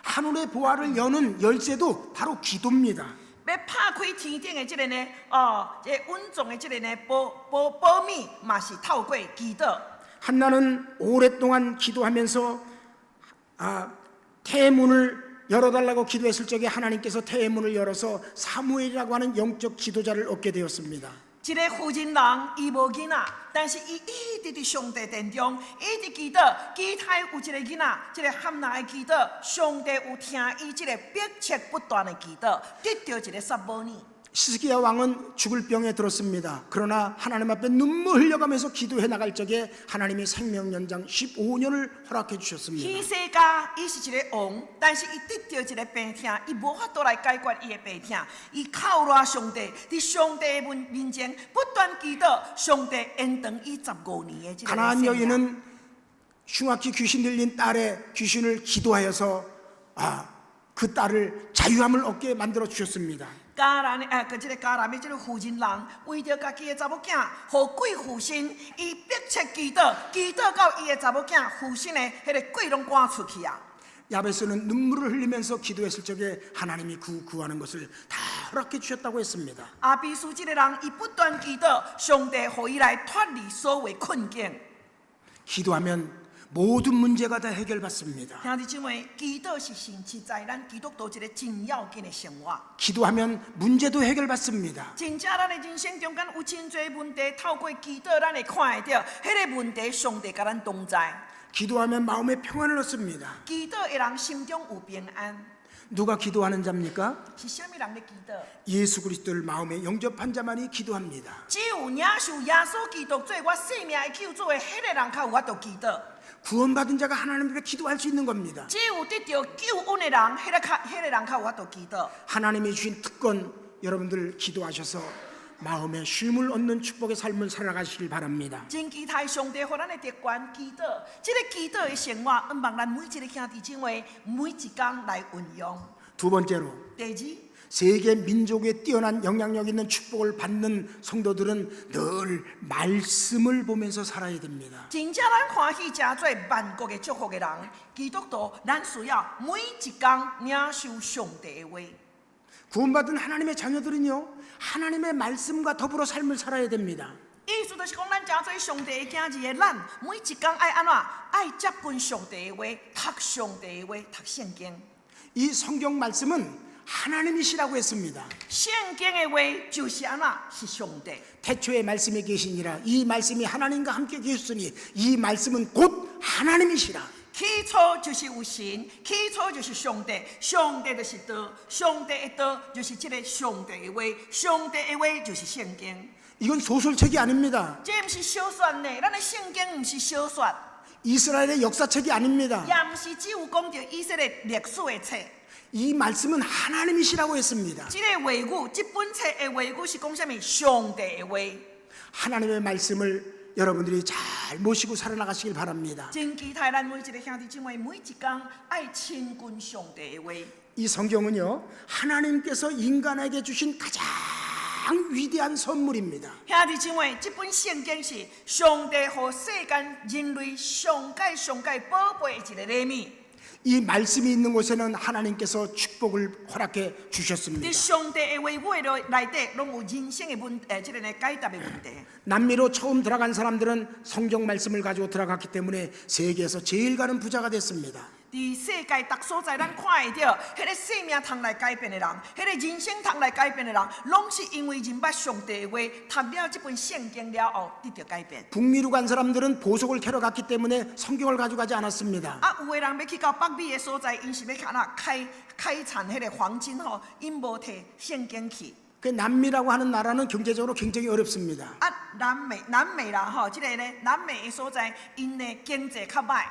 하늘의 보화를 여는 열쇠도 바로 기도입니다. 欲拍開天頂的這个呢，哦，這個隱藏的這个呢寶寶寶物，嘛是透過祈禱。 한나는 오랫동안 기도하면서 태문을 열어달라고 기도했을 적에 하나님께서 태문을 열어서 사무엘이라고 하는 영적 지도자를 얻게 되었습니다. 一个婦人人，伊無囡仔，但是伊一直佇上帝殿中，一直祈禱，期待有一个囡仔，這个漢娜的祈禱，上帝有聽伊這个迫切不斷的祈禱，得著一个撒母耳。 히스기야 왕은 죽을 병에 들었습니다. 그러나 하나님 앞에 눈물 흘려가면서 기도해 나갈 적에 하나님이 생명 연장 15년을 허락해 주셨습니다. 希西家伊是一个王，但是伊得著一个病痛，伊無法度來解決伊的病痛，伊靠賴上帝，佇上帝的面面前不斷祈禱，上帝延長伊十五年的這个 가나안 生命。 여인은 흉악히 귀신 들린 딸의 귀신을 기도하여서 그 딸을 자유함을 얻게 만들어 주셨습니다. 迦南的啊，佮這个迦南的這个婦人人，為著家己的查某囝，予鬼附身，伊迫切祈禱，祈禱到伊的查某囝附身的彼个鬼攏趕出去啊！ 야베스는 눈물을 흘리면서 기도했을 적에 하나님이 그 구하는 것을 다 허락해 주셨다고 했습니다. 雅比斯這个人，伊不斷祈禱，上帝予伊來脫離所有困境。 기도하면 모든 문제가 다 해결받습니다. 兄弟姊妹，祈禱是實實在咱基督徒一个真要緊的生活。 기도하면 문제도 해결받습니다. 真正咱的人生中間有真濟問題，透過祈禱咱會看會著，彼个問題上帝佮咱同在。 기도하면 마음의 평안을 얻습니다. 祈禱的人心中有平安。 누가 기도하는 자입니까? 是啥物人咧祈禱？ 예수 그리스도를 마음에 영접한 자만이 기도합니다. 只有領受耶穌基督做我生命的救主的彼个人，較有法度祈禱。 구원받은 자가 하나님 앞에 기도할 수 있는 겁니다. 只有得著救恩的人，彼个人較有法度祈禱。 하나님이 주신 특권 여러분들 기도하셔서 마음의 쉼을 얻는 축복의 삶을 살아가시길 바랍니다. 真期待上帝予咱的特權祈禱，這个祈禱的生活，向望咱每一个兄弟姊妹每一工來運用。 두 번째로 第二， 세계 민족의 뛰어난 영향력 있는 축복을 받는 성도들은 늘 말씀을 보면서 살아야 됩니다. 真正咱歡喜成做萬國的祝福的人，基督徒，咱需要每一工領受上帝的話。 구원받은 하나님의 자녀들은요, 하나님의 말씀과 더불어 삶을 살아야 됩니다. 意思就是講，咱成做上帝的囝兒的咱，每一工愛按怎？愛接近上帝的話，讀上帝的話，讀聖經。 이 성경 말씀은 하나님이시라고 했습니다. 聖經的話就是按怎？是上帝。 태초에 말씀이 계시니라. 이 말씀이 하나님과 함께 계셨으니 이 말씀은 곧 하나님이시라. 起初就是有神，起初就是上帝，上帝就是道，上帝的道就是這个上帝的話，上帝的話就是聖經。 이건 소설책이 아닙니다. 這毋是小說呢，咱的聖經毋是小說， 이스라엘의 역사책이 아닙니다. 也毋是只有講著以色列歷史的冊。 이 말씀은 하나님이시라고 했습니다. 這个話語，這本冊的話語是講啥物？上帝的話。 하나님의 말씀을 여러분들이 잘 모시고 살아나가시길 바랍니다. 真期待咱每一个兄弟姊妹，每一工愛親近上帝的話。이 성경은요, 하나님께서 인간에게 주신 가장 위대한 선물입니다. 兄弟姊妹，這本聖經是上帝予世間人類上蓋上蓋寶貝的一个禮物。 이 말씀이 있는 곳에는 하나님께서 축복을 허락해 주셨습니다. 佇上帝的話語的內底，攏有人生的問，這个呢解答的問題。 남미로 처음 들어간 사람들은 성경 말씀을 가지고 들어갔기 때문에 세계에서 제일 가는 부자가 됐습니다. 佇世界逐所在，咱看會著，彼个生命通來改變的人，彼个人生通來改變的人，攏是因為認捌上帝的話，讀了這本聖經了後，得著改變。 북미로 간 사람들은 보석을 캐러 갔기 때문에 성경을 가져가지 않았습니다. 啊，有的人欲去到北美的所在，𪜶是欲按怎開開採彼個黃金吼，𪜶無提聖經去。 그 남미라고 하는 나라는 경제적으로 굉장히 어렵습니다. 啊，南美啦吼，這个咧南美的所在，𪜶的經濟較䆀，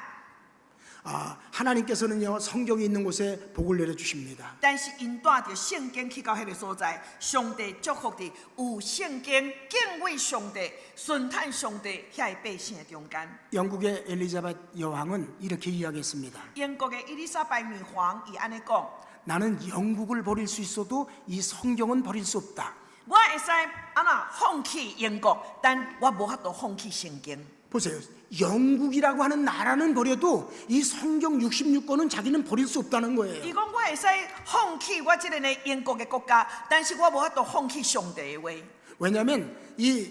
아, 하나님께서는요, 성경이 있는 곳에 복을 내려 주십니다. 但是𪜶帶著聖經去到彼个所在，上帝祝福佇有聖經敬畏上帝、順趁上帝遐个百姓的中間。 영국의 엘리자벳 여왕은 이렇게 이야기했습니다. 英國的伊麗莎白女皇伊按呢講： 나는 영국을 버릴 수 있어도 이 성경은 버릴 수 없다. 我會使按怎放棄英國，但我無法度放棄聖經。 보세요. 영국이라고 하는 나라는 버려도 이 성경 66권은 자기는 버릴 수 없다는 거예요. 伊講我會使放棄我這个呢英國的國家，但是我無法度放棄上帝的話。 왜냐하면 이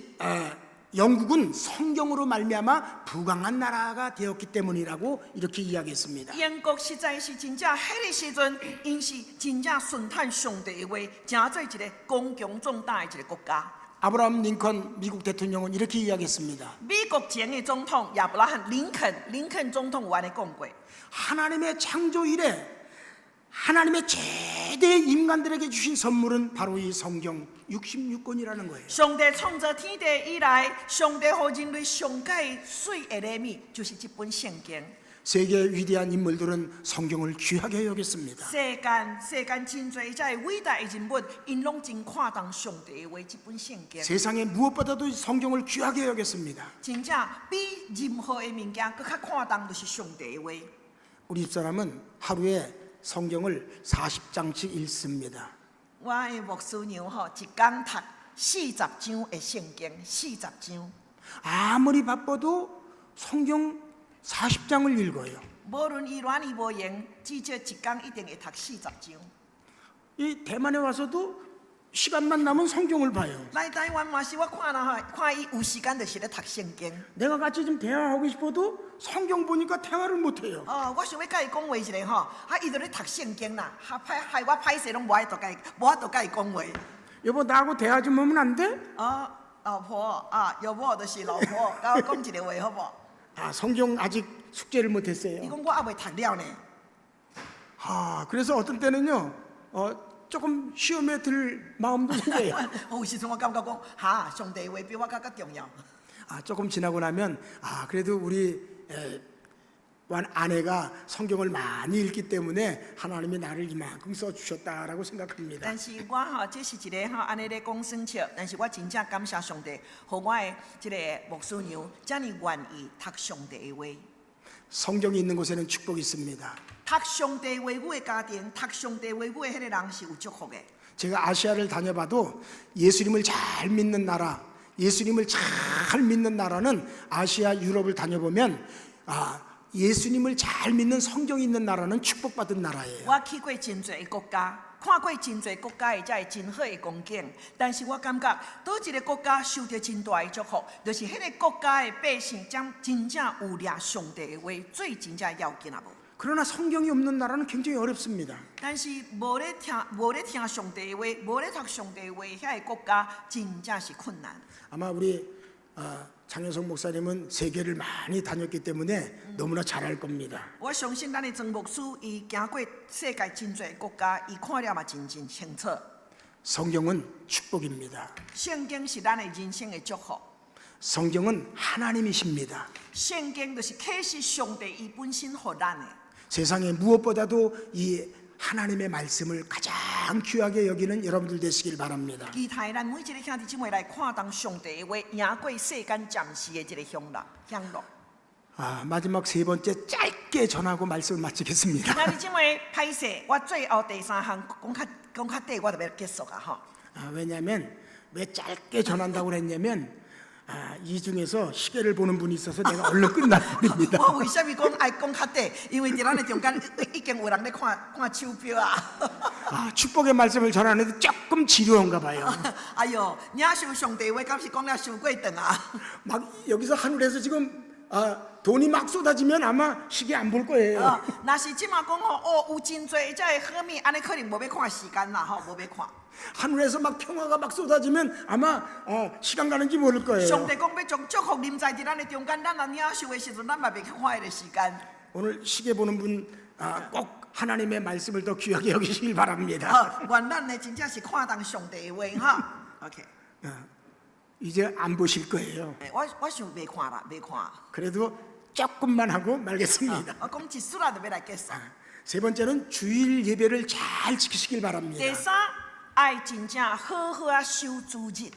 영국은 성경으로 말미암아 부강한 나라가 되었기 때문이라고 이렇게 이야기했습니다. 英國實在是真正彼个時陣，𪜶是真正順趁上帝的話，成做一个剛強壯大的一个國家。 아브라함 링컨 미국 대통령은 이렇게 이야기했습니다. 美國前的總統亞伯拉罕林肯，林肯總統有按呢講過。 하나님의 창조 이래 하나님의 최대 인간들에게 주신 선물은 바로 이 성경 66권이라는 거예요. 上帝創造天地以來，上帝予人類上蓋媠的禮物，就是這本聖經。 세계의 위대한 인물들은 성경을 귀하게 여겼습니다. 世間真濟遮个偉大的人物，𪜶攏真看重上帝的話，這本聖經。 세상에 무엇보다도 성경을 귀하게 여겼습니다. 真正比任何的物件閣較看重，就是上帝的話。 우리 집사람은 하루에 성경을 40장씩 읽습니다. 我的牧師娘吼，一工讀四十章的聖經，四十章。 아무리 바빠도 성경 40장을 읽어요. 無論伊偌爾無閒，至少一工一定會讀四十章。 이 대만에 와서도 시간만 나면 성경을 봐요. 來台灣嘛是我看啦吼，看伊有時間就是咧讀聖經。 내가 같이 좀 대화하고 싶어도 성경 보니까 대화를 못 해요. 哦，我想欲佮伊講話一下吼，啊，伊就咧讀聖經啦，哈歹害我歹勢攏無愛度佮伊，無法度佮伊講話。 여보, 나하고 대화 좀 하면 안 돼? 哦，老婆啊，有某就是老婆，佮我講一个話好無？ 아, 성경 아직 숙제를 못 伊 했어요. 講我猶未讀了呢。 아, 그래서 어떤 때는요, 조금 시험에 들 마음도 생겨요. 有時陣我感覺講，哈，上帝話比我閣較重要。 아, 조금 지나고 나면, 아, 그래도 우리 완 아내가 성경을 많이 읽기 때문에 하나님이 나를 이만큼 써주셨다라고 생각합니다. 但是我吼，這是一个吼，按呢咧講耍笑，但是我真正感謝上帝，予我的這个牧師娘遮爾願意讀上帝的話。 성경이 있는 곳에는 축복이 있습니다. 讀上帝話語的家庭，讀上帝話語的彼个人是有祝福的。 제가 아시아를 다녀봐도 예수님을 잘 믿는 나라, 예수님을 잘 믿는 나라는 아시아 유럽을 다녀보면 아, 예수님을 잘 믿는 성경이 있는 나라는 축복받은 나라예요. 我去過真濟个國家，看過真濟國家的遮个真好的光景，但是我感覺佗一个國家受著真大的祝福，就是彼个國家的百姓將真正有掠上帝的話，做真正要緊啊無。 그러나 성경이 없는 나라는 굉장히 어렵습니다. 但是無咧聽，無咧聽上帝的話，無咧讀上帝的話，遐个國家真正是困難。 아마 우리 장효성 목사님은 세계를 많이 다녔기 때문에 너무나 잘 알 겁니다. 我相信咱的曾牧師，伊行過世界真濟國家，伊看了嘛真真清楚。 성경은 축복입니다. 聖經是咱的人生的祝福， 성경은 하나님이십니다. 聖經就是啟示上帝伊本身予咱的。 세상에 무엇보다도 이 하나님의 말씀을 가장 귀하게 여기는 여러분들 되시길 바랍니다. 期待咱每一个兄弟姊妹來看重上帝的話，贏過世間暫時的一个享樂享樂。 아, 마지막 세 번째 짧게 짧게 전하고 말씀을 마치겠습니다. 兄弟姊妹，歹勢，我最後第三項講較講較短，我就欲結束啊吼。 왜냐하면 왜 짧게 전한다고 그랬냐면 이 중에서 시계를 보는 분이 있어서 내가 얼른 끝나버립니다. 我為啥物講愛講較短？因為佇咱的中間已經有人咧看看手錶啊。 축복의 말씀을 전하는데 조금 지루한가 봐요. 哎喲，領受上帝話，敢是講了傷過長啊？ 막 여기서 하늘에서 지금 돈이 막 쏟아지면 아마 시계 안 볼 거예요. 若是這馬講吼，哦，有真濟這个好物，按呢可能無欲看時間啦，吼，無欲看。 하늘에서 막 평화가 막 쏟아지면 아마 시간 가는지 모를 거예요. 上帝講欲將祝福臨在佇咱的中間，咱若領受的時陣，咱嘛袂去看彼个時間。 오늘 시계 보는 분 꼭 하나님의 말씀을 더 귀하게 여기시길 바랍니다. 好，願咱呢真正是看重上帝的話哈。OK， 이제 안 보실 거예요. 欸我我想袂看啦，袂看。 그래도 조금만 하고 말겠습니다. 我講一絲仔就欲來結束。 세 번째는 주일 예배를 잘 지키시길 바랍니다. 第三，愛真正好好仔守主日。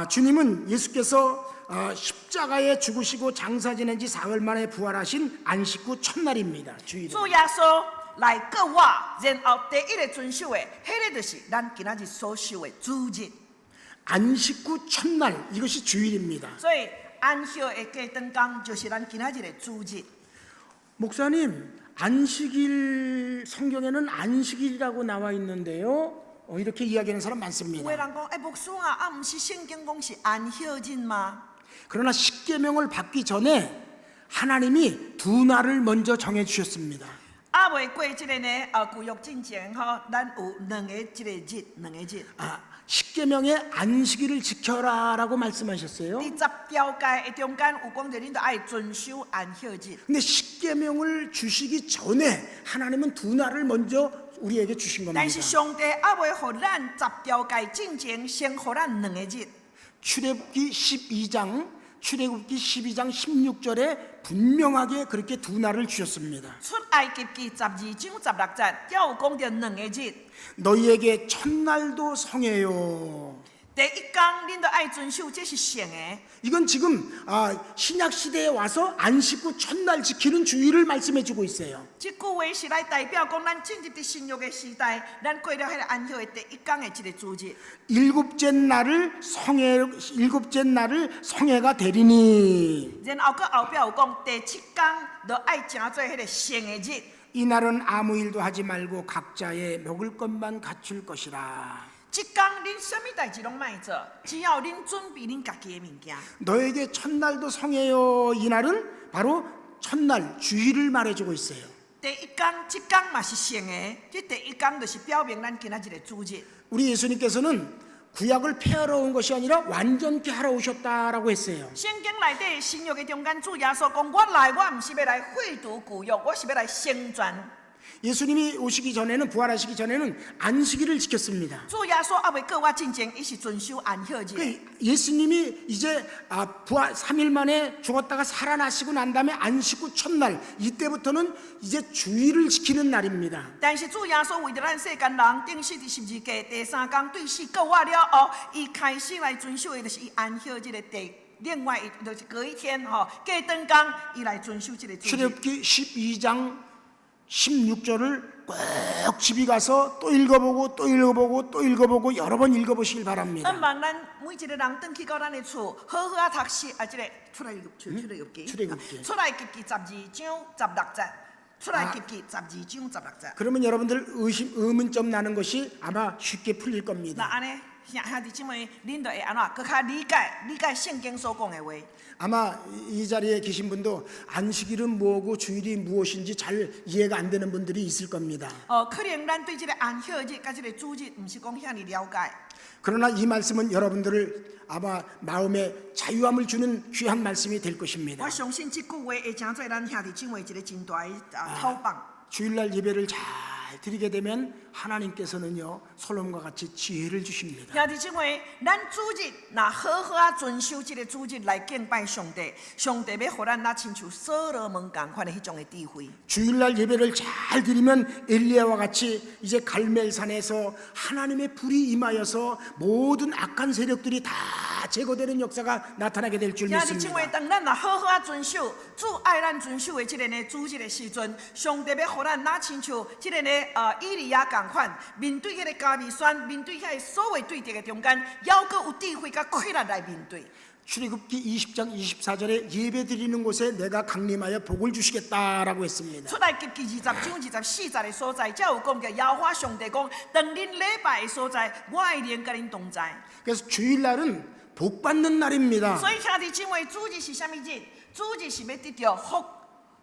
주님은 예수께서 십자가에 죽으시고 장사 지낸 지 사흘 만에 부활하신 안식 후 첫날입니다. 주일은. 主耶穌來復活，然後第一个遵守的，彼個就是咱今仔日所守的主日。 안식 후 첫날 이것이 주일입니다. 所以安息的隔轉工就是咱今仔日的主日。 목사님, 안식일 성경에는 안식일이라고 나와 있는데요. 이렇게 이야기하는 사람 有 많습니다. 的人講，欸，牧師啊，啊，毋是聖經講是安息日嗎？ 그러나 십계명을 받기 전에 하나님이 두 날을 먼저 정해 주셨습니다. 猶未過這个呢，舊約進前吼，咱有兩個這个日，兩個日。 십계명의 안식일을 지켜라라고 말씀하셨어요. 佇十條誡的中間有講著，恁著愛遵守安息日。 근데 십계명을 주시기 전에 하나님은 두 날을 먼저 우리에게 주신 但 겁니다. 是上帝猶未予咱十條誡進前，先予咱兩個日。 출애굽기 12장 16절에 분명하게 그렇게 두 날을 주셨습니다. 出埃及記12章16節，才有講著兩個日。 너희에게 첫날도 성회요. 第一工恁著愛遵守，這是聖的。 이건 지금 신약 시대에 와서 안식 후 첫날 지키는 주일을 말씀해 주고 있어요. 這句話是來代表講，咱進入佇新約的時代，咱過了彼个安息的第一工的這个主日。 일곱째 날을 성회가 되리니 然後閣後壁有講，第七工著愛成做彼个聖的日。 이 날은 아무 일도 하지 말고 각자의 먹을 것만 갖출 것이라. 這工恁啥物代誌攏莫做，只要恁準備恁家己的物件。 너에게 첫날도 성회요. 이 날은 바로 첫날 주일을 말해주고 있어요. 第一工，這工嘛是聖的，這第一工就是表明咱今仔日的主日。 우리 예수님께서는 구약을 폐하러 온 것이 아니라 완전케 하러 오셨다라고 했어요. 聖經內底新約的中間，主耶穌講：我來，我毋是欲來廢除舊約，我是欲來成全。 예수님이 오시기 전에는 부활하시기 전에는 안식일을 지켰습니다. 主耶穌猶未復活進前，伊是遵守安息日。 그 예수님이 이제 부활 3일 만에 죽었다가 살아나시고 난 다음에 안식 후 첫날 이때부터는 이제 주일을 지키는 날입니다. 但是主耶穌為著咱世間人，釘死佇十字架，第三工對死復活了後，伊開始來遵守的就是伊安息日的第另外一就是隔一天吼，隔轉工伊來遵守這个主日。 출애굽기 12장 16절을 꼭 집에 가서 또 읽어보고 또 읽어보고 또 읽어보고 여러 번 읽어보시길 바랍니다. 向望咱每一個人轉去到咱的厝，好好仔讀書啊！這个出埃及出出埃及記，出埃及記出埃及記12章16節，出埃及記12章16節。 그러면 여러분들 의심 의문점 나는 것이 아마 쉽게 풀릴 那 겁니다. 按呢，兄兄弟姊妹，恁就會按怎？閣較理解理解聖經所講的話。 아마 이 자리에 계신 분도 안식일은 뭐고 주일이 무엇인지 잘 이해가 안 되는 분들이 있을 겁니다. 哦，可能咱對這个安息日佮這个主日，毋是講遐爾了解。 그러나 이 말씀은 여러분들을 아마 마음에 자유함을 주는 귀한 말씀이 될 것입니다. 我相信這句話會成做咱兄弟姊妹一個真大的透放。 주일날 예배를 잘 드리게 되면 하나님께서는요 솔로몬과 같이 지혜를 주십니다. 兄弟姊妹，咱主日若好好仔遵守這个主日來敬拜上帝，上帝欲予咱若親像所羅門仝款的彼種的智慧。 주일날 예배를 잘 드리면 엘리야와 같이 이제 갈멜산에서 하나님의 불이 임하여서 모든 악한 세력들이 다 제거되는 역사가 나타나게 될 줄 兄弟姊妹， 믿습니다. 當咱若好好仔遵守主愛咱遵守的這个呢主日的時陣，上帝欲予咱若親像這个呢以利亞仝款，面對彼个迦密山，面對遐个所有對敵的中間，猶閣有智慧佮氣力來面對。 출애굽기 20장 24절에 예배 드리는 곳에 내가 강림하여 복을 주시겠다라고 했습니다. 出埃及記20章24節的所在，才有講著耶和華上帝講，當恁禮拜的所在，我的靈佮恁同在。 그래서 주일날은 복 받는 날입니다. 所以兄弟姊妹，主日是啥物日？主日是欲得著福，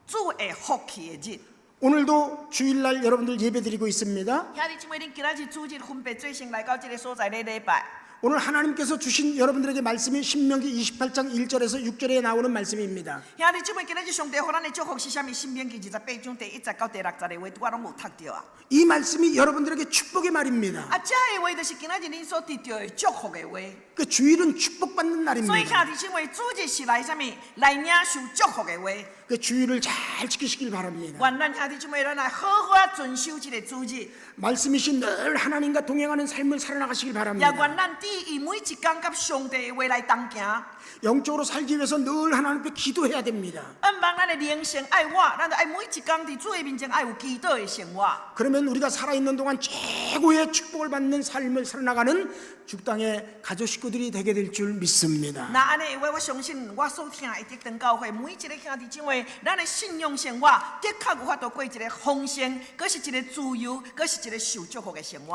主的福氣的日。 오늘도 주일날 여러분들 예배 드리고 있습니다. 兄弟姊妹，恁今仔日主日分別做聖來到這个所在咧禮拜。 오늘 하나님께서 주신 여러분들에게 말씀이 신명기 28장 1절에서 6절에 나오는 말씀입니다. 兄弟姊妹，今仔日上帝予咱的祝福是啥物？申命記28章第1節到第6節的話，拄仔攏有讀著啊。 이 말씀이 여러분들에게 축복의 말입니다. 啊，這个話就是今仔日恁所得著的祝福的話。 그 주일은 축복받는 所以 날입니다. 兄弟姊妹，主日是來啥物？來領受祝福的話。 그 주일을 잘 지키시길 바랍니다. 願咱兄弟姊妹，咱來好好仔遵守這个主日， 말씀이신 늘 하나님과 동행하는 삶을 살아나가시길 也 바랍니다. 願咱佇伊每一工佮上帝的話來同行。 영적으로 살기 위해서 늘 하나님 앞에 기도해야 됩니다. 向望咱的靈性愛活，咱就愛每一工佇主的面前愛有祈禱的生活。 그러면 우리가 살아있는 동안 최고의 축복을 받는 삶을 살아나가는 죽당의 가족 식구들이 되게 될 줄 믿습니다. 若按呢的話，我相信我所疼的竹長教會每一个兄弟姊妹，咱的信仰生活的確有法度過一个豐盛，閣是一个自由，閣是一个受祝福的生活。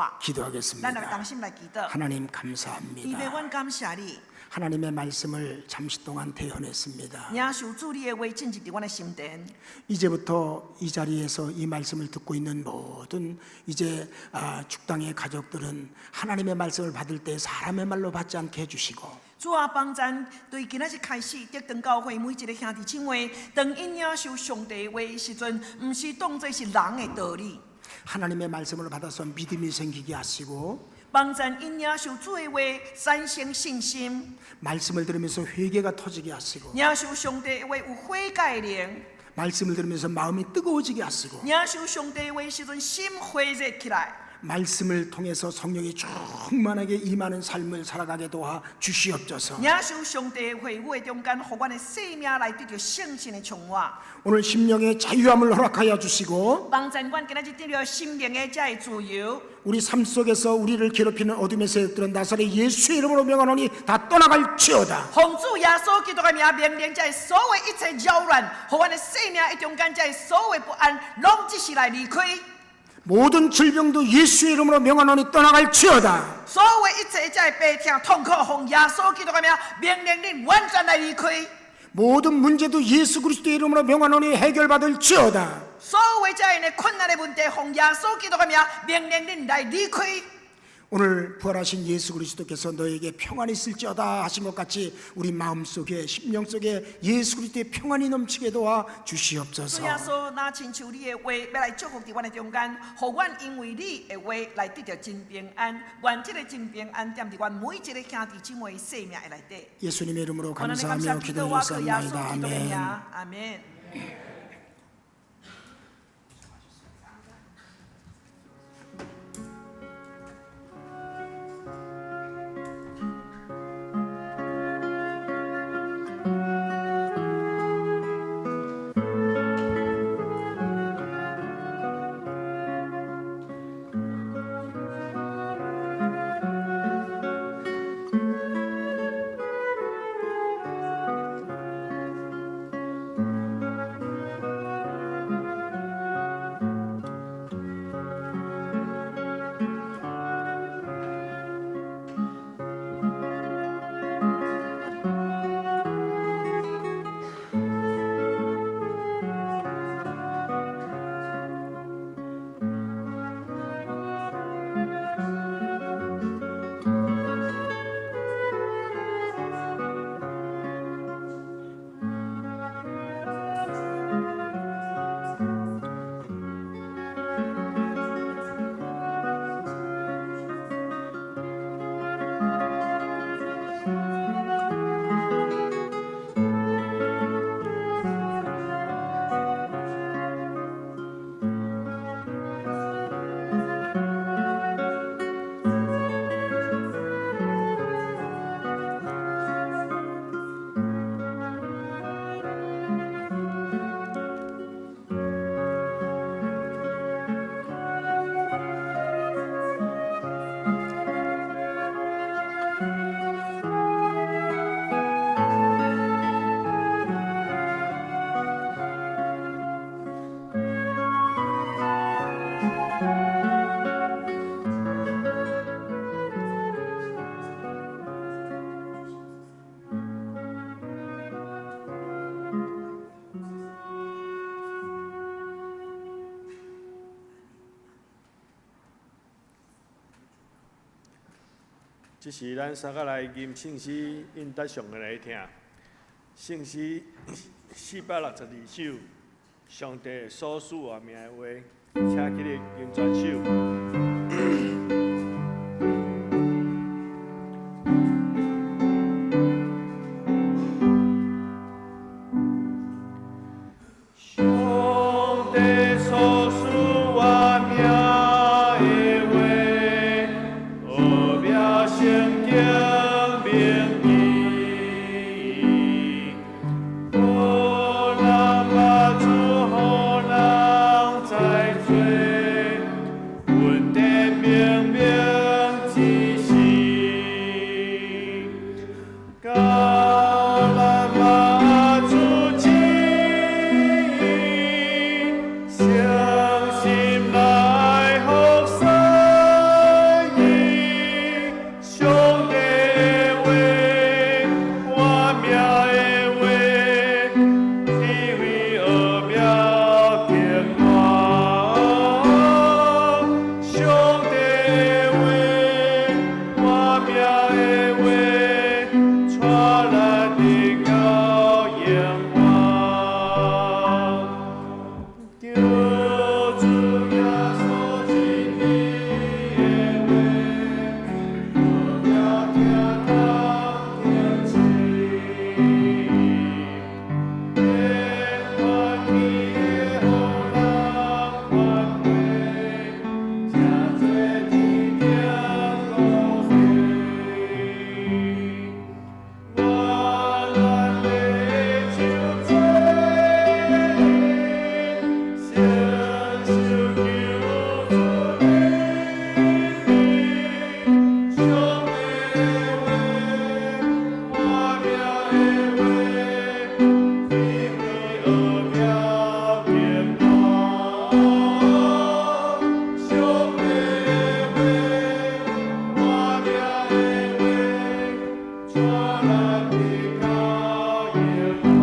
咱來 기도하겠습니다. 同心來祈禱。 하나님 天父， 감사합니다. 阮感謝你， 하나님의 말씀을 잠시 동안 대헌했습니다. 領受主你的話進入佇阮的心田。 이제부터 이 자리에서 이 말씀을 듣고 있는 모든 이제 죽당의 가족들은 하나님의 말씀을 받을 때 사람의 말로 받지 않게 해주시고 主啊，幫咱對今仔日開始，竹長教會每一个兄弟姊妹，當𪜶領受上帝的話的時陣，毋是當做是人的道理。 하나님의 말씀을 받아서 믿음이 생기게 하시고 幫咱𪜶領受主的話，產生信心； 말씀을 들으면서 회개가 터지게 하시고 領受上帝的話有悔改的靈； 말씀을 들으면서 마음이 뜨거워지게 하시고 領受上帝的話時陣，心火熱起來。 말씀을 통해서 성령이 충만하게 임하는 삶을 살아가게 도와 주시옵소서. 領受上帝的話語的中間，予阮的生命來得著聖神的充滿。 오늘 심령의 자유함을 허락하여 주시고 幫咱阮今仔日得著心靈的這个自由。 우리 삶 속에서 우리를 괴롭히는 어둠의 세력들은 나사렛 예수의 이름으로 명하노니 다 떠나갈지어다. 奉主耶穌基督的名命令，這个所有一切擾亂，予阮的生命的中間，這个所有不安，攏即時來離開。 모든 질병도 예수의 이름으로 명하노니 떠나갈지어다. 所有一切這个病痛痛苦，奉耶穌基督的名命令恁完全來離開。 모든 문제도 예수 그리스도의 이름으로 명하노니 해결받을지어다. 所有這样的困難的問題，奉耶穌基督的名命令恁來離開。 오늘 부활하신 예수 그리스도께서 너에게 평안이 있을지어다 하신 것 같이 우리 마음 속에 심령 속에 예수 그리스도의 평안이 넘치게 도와 主 주시옵소서. 耶穌，若親像你的話，欲來祝福佇阮的中間，予阮因為你的話來得著真平安。願這个真平安踮佇阮每一个兄弟姊妹的生命的內底。 예수님의 이름으로 我咱來感 감사하며 謝祈禱，我靠耶穌 기도드렸사옵나이다. 基督的名， 아멘. 阿們。 아這時咱三個來吟聖詩，應答上帝的疼。聖詩462首，上帝所賜活命的話，請起立吟全首。上帝所賜活命的話，奧妙聖經銘記，予人捌主，予人知罪，問題明明指示，教咱捌主旨意，誠心來服侍伊。上帝的話，活命的話，智慧奧妙極大。上帝的話，活命的話，帶咱得到永活。求主耶穌真理的話，奧妙聽通聽清。變歡喜的予人歡喜，誠濟天頂高飛。願咱的手做承受救主的恩。上帝的話，活命的話，智慧奧妙極大。上帝的話，活命的話，帶咱得到永活。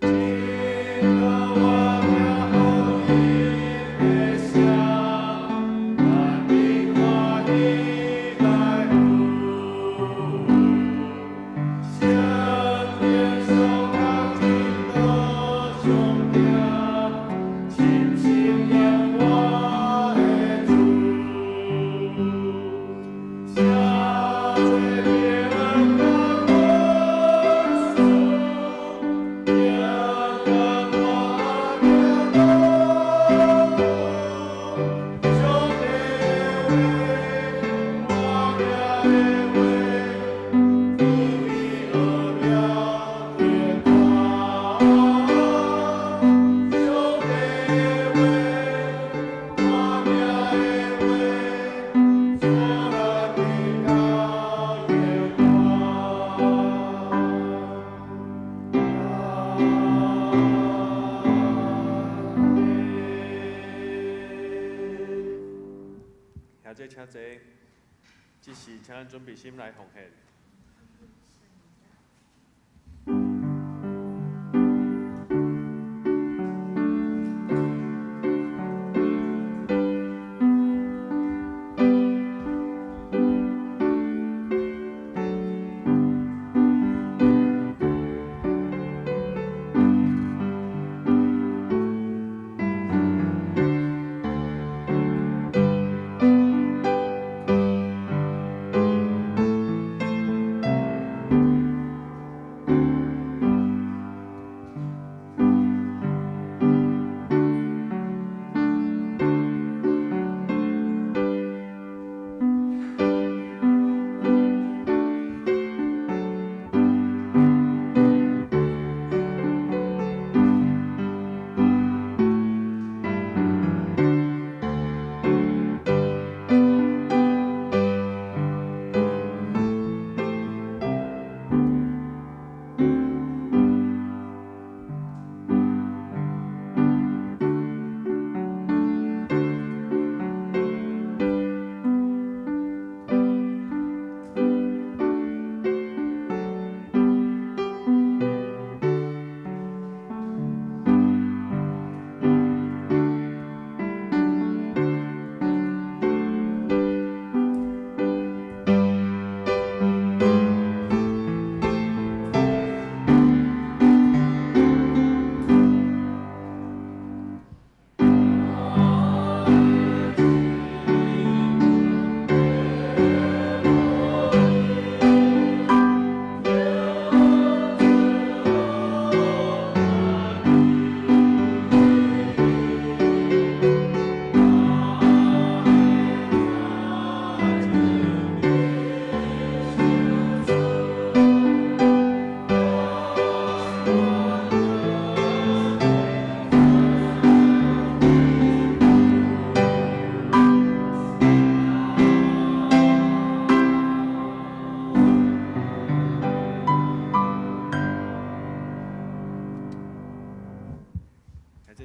這個活命福音的聲，萬民歡喜來赴。聖靈所教真道上聽，深信永活的主。寫這平安文書，平安活命的上帝的話，活命的話，智慧奧妙極大。上帝的話，活命的話，帶咱得到永活。阿們。兄弟請坐，這時請咱準備心來奉獻。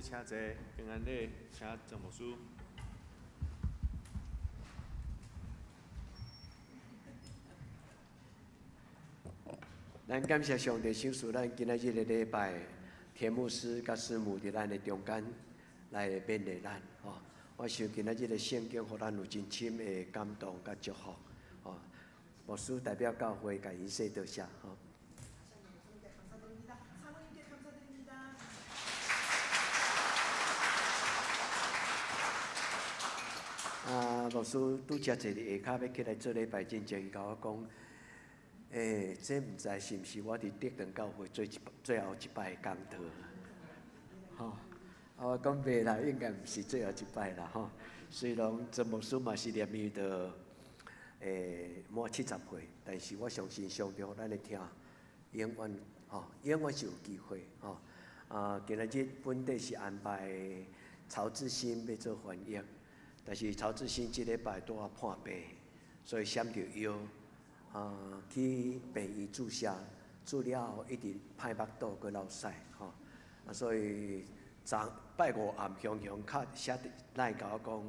請坐，平安禮，請鄭牧師。咱感謝上帝賞賜咱今仔日個禮拜，田牧師佮師母佇咱的中間來勉勵咱吼。我想今仔日的聖經，予咱有真深的感動佮祝福吼。牧師代表教會，共𪜶說多謝吼。啊，牧師拄才坐佇下跤欲起來做禮拜進前，伊共我講。欸，這毋知是毋是我佇德堂教會做一最後一擺講道，吼，啊，我講袂啦，應該毋是最後一擺啦，吼。雖然曾牧師嘛是年齡都滿70歲，但是我相信上帝予咱的疼，永遠吼，永遠是有機會吼。啊，今仔日本底是安排曹志新欲做翻譯，但是曹志新這禮拜拄仔破病，所以閃著腰。啊，去病院注射，注了後一直歹腹肚，閣落屎吼。啊，所以昨拜五暗雄雄較寫來共我講，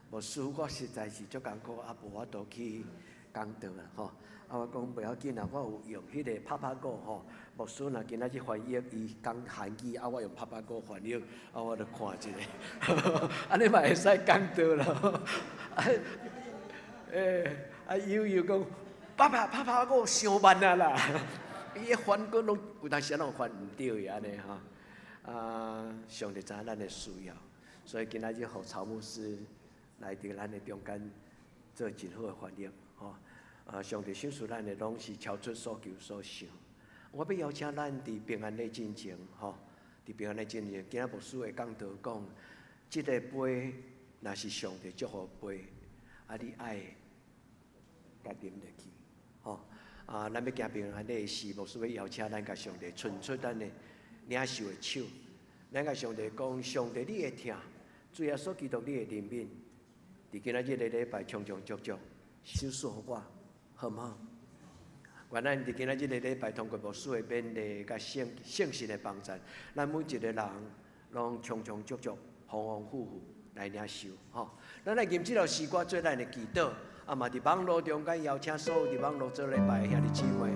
牧師我實在是足艱苦，啊無法度去講道啦吼。啊，我講袂要緊啦，我有用彼個拍拍鼓吼。牧師若今仔日翻譯，伊講韓語，啊，我用拍拍鼓翻譯，啊，我就看一下，按呢嘛會使講道咯。啊，欸，啊，悠悠講。爸爸，爸爸，我傷慢啊啦！伊翻過攏有當時攏翻毋對的按呢吼。啊，上帝知影咱的需要，所以今仔日予曹牧師來佇咱的中間做真好的翻譯吼。啊，上帝賞賜咱的攏是超出所求所想。我欲邀請咱佇平安禮進前吼，佇平安禮進前，今仔牧師會講道講，這个杯若是上帝祝福杯，啊，你愛共啉落去。吼啊！咱欲行平安禮時，牧師欲邀請咱共上帝伸出咱的領受的手，咱共上帝講：上帝，你的疼，主耶穌基督，你的憐憫，佇今仔日个禮拜，充充足足，賞賜予我，好毋好？願咱佇今仔日个禮拜，通過牧師的勉勵佮聖聖神的幫助，咱每一个人攏充充足足、豐豐富富來領受。吼！咱來吟這首詩歌做咱的祈禱。啊嘛，佇網路中間邀請所有佇網路做禮拜的兄弟姊妹，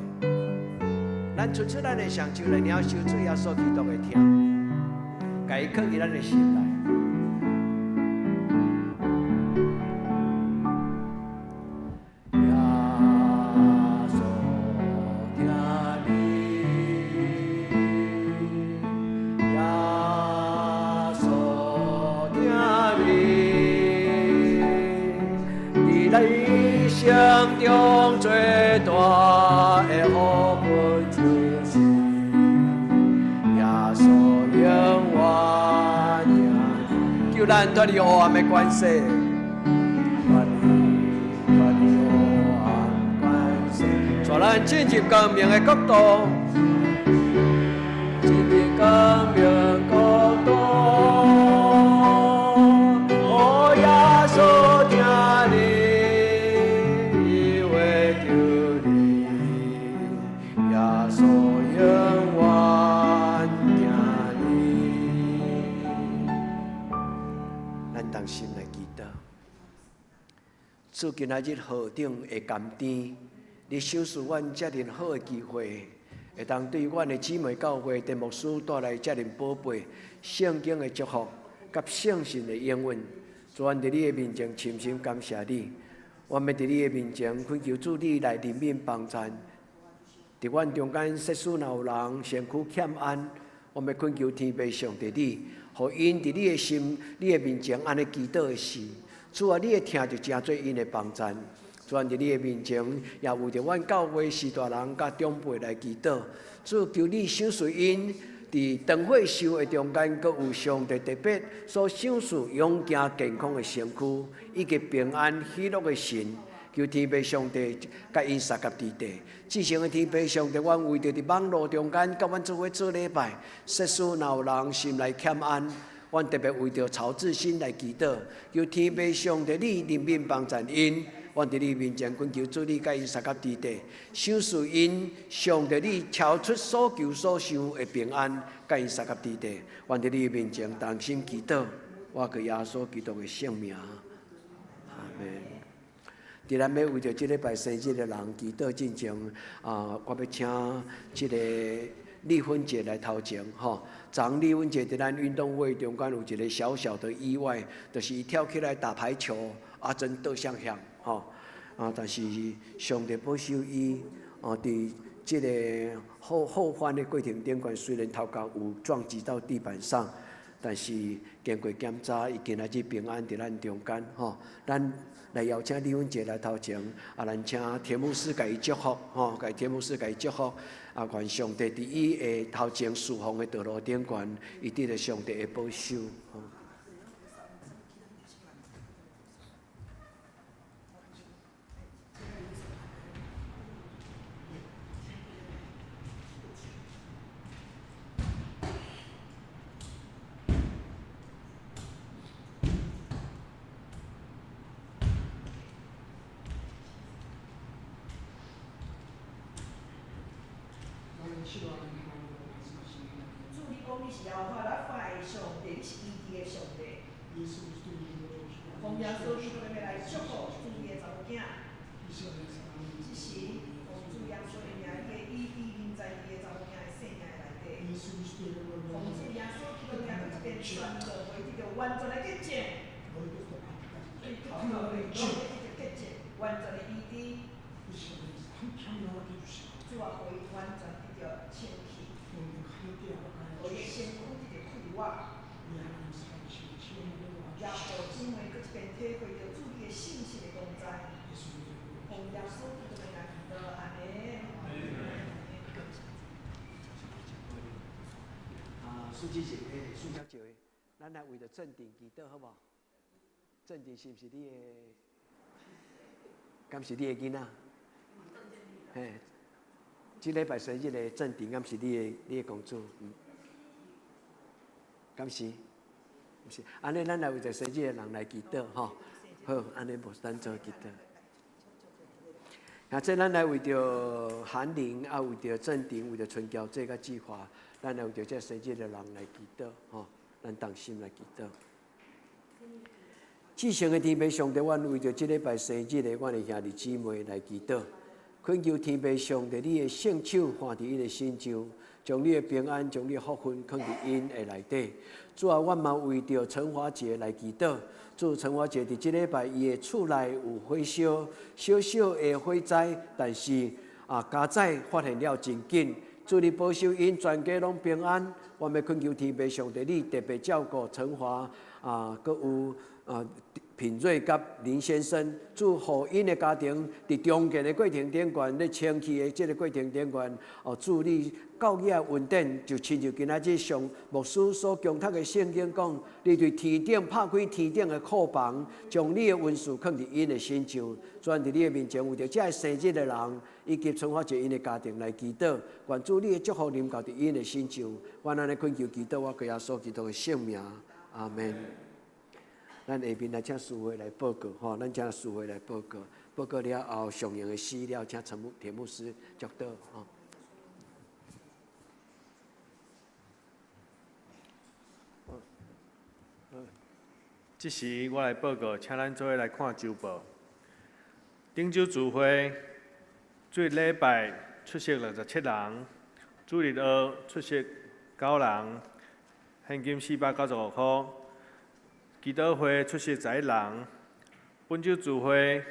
咱伸出咱的雙手來領受主耶穌基督的疼，共伊囥佇咱的心內。耶穌疼你，耶穌疼你，佇咱一生中最大的福分就是耶穌永遠疼你，求咱脫離黑暗的權勢，脫離脫離黑暗權勢，帶咱進入光明的國度，進入光明國度。哦，耶穌疼你，伊會救你，耶穌永遠疼你。咱同心來祈禱，主今仔日何等的甘甜，你賞賜阮遮爾好的機會，會當對阮的姊妹教會的牧師帶來遮爾寶貝聖經的祝福，佮聖神的應允。主，阮佇你的面前深深感謝你。阮欲佇你的面前懇求主你來憐憫幫贊。佇阮中間，設使若有人身軀欠安，阮欲懇求天父上帝你，予𪜶佇你的心、你的面前按呢祈禱的時，主啊，你的疼就成做𪜶的幫贊。主，阮佇你的面前，也為著阮教會序大人佮長輩來祈禱。主，求你賞賜𪜶佇長歲壽的中間，閣有上帝特別所賞賜勇健健康的身軀，以及平安喜樂的心。求天父上帝共𪜶相佮佇地。至聖的天父上帝，阮為著佇網路中間，佮阮做伙做禮拜，設使若有人心內欠安，阮特別為著曹志新來祈禱，求天父上帝你憐憫幫贊𪜶。阮伫你面前恳求主你佮𪜶相佮伫地，赏赐𪜶上帝你超出所求所想的平安，佮𪜶相佮伫地。阮伫你面前同心祈祷，我靠耶稣基督的圣名，阿门。伫咱欲为著这礼拜生日的人祈祷进前，啊，我欲请这个丽芬姐来头前吼。昨昏丽芬姐伫咱运动会中间有一个小小的意外，就是伊跳起来打排球，啊，真倒向向吼。啊，但是上帝保守伊，哦，伫这个后后翻的过程顶悬，虽然头壳有撞击到地板上，但是经过检查，伊今仔日平安伫咱中间吼。咱来邀请丽芬姐来头前，啊，咱请田牧师共伊祝福，吼，共田牧师共伊祝福。啊，愿上帝伫伊的头前事奉的道路顶悬，伊得著上帝的保守。吼。主，你講你是耶和華拉法的上帝，你是醫治的上帝。奉耶穌基督的名來祝福主你的查某囝。這時，奉主耶穌的名，你的醫治臨在你的查某囝的生命的內底。奉主耶穌基督的名，閣這邊宣告，予伊得著完全的潔淨。對頭殼會攏會得著潔淨，完全的醫治。主啊，予伊完全得著清氣，予伊身軀得著快活。也予姊妹閣這邊體會著主你的信實的同在。奉耶穌基督的名祈禱，阿門。啊，蘇姐姐，蘇小姐，咱來為著鎮定祈禱，好無？鎮定是毋是你的？敢是你的囡仔？嘿，這禮拜生日的鎮定，敢是你的公主？嗯，敢是？毋是，按呢，咱來為著生日的人來祈禱，吼。好，按呢無咱做祈禱。啊，這咱來為著韓玲，啊，為著鎮定，為著春嬌這個計劃，咱來為著這生日的人來祈禱，吼，咱同心來祈禱。至聖的天父上帝，阮為著這禮拜生日的阮的兄弟姊妹來祈禱，懇求天父上帝，你的聖手放佇𪜶的身上，將你的平安、將你的福分囥佇𪜶的內底。主啊，阮嘛為著陳華杰來祈禱。主，陳華杰佇這禮拜伊的厝內有火燒，小小的火災，但是啊，家宰發現了真緊。主你保守𪜶全家攏平安。我欲懇求天父上帝，你特別照顧陳華啊，閣有啊品瑞佮林先生，主予𪜶的家庭佇重建的過程頂懸，咧清氣的這個過程頂懸，哦，主你教義的恩典，就親像今仔日上牧師所講讀的聖經講，你對天頂拍開天頂的庫房，將你的恩賜囥佇𪜶的身上。主佇你的面前，為著這个生日的人，以及春花姐𪜶的家庭來祈禱，願主你的祝福臨到佇𪜶的身上。阮按呢懇求祈禱，我靠耶穌基督的聖名，阿門。咱下面來請司會來報告，吼，咱請司會來報告，報告了後，上用的資料，請陳牧田牧師祝禱，吼。這時我來報告，請咱做伙來看週報。頂週聚會，做禮拜出席67人，主日學出席9人，現金495箍。祈禱會出席11人。本週聚會，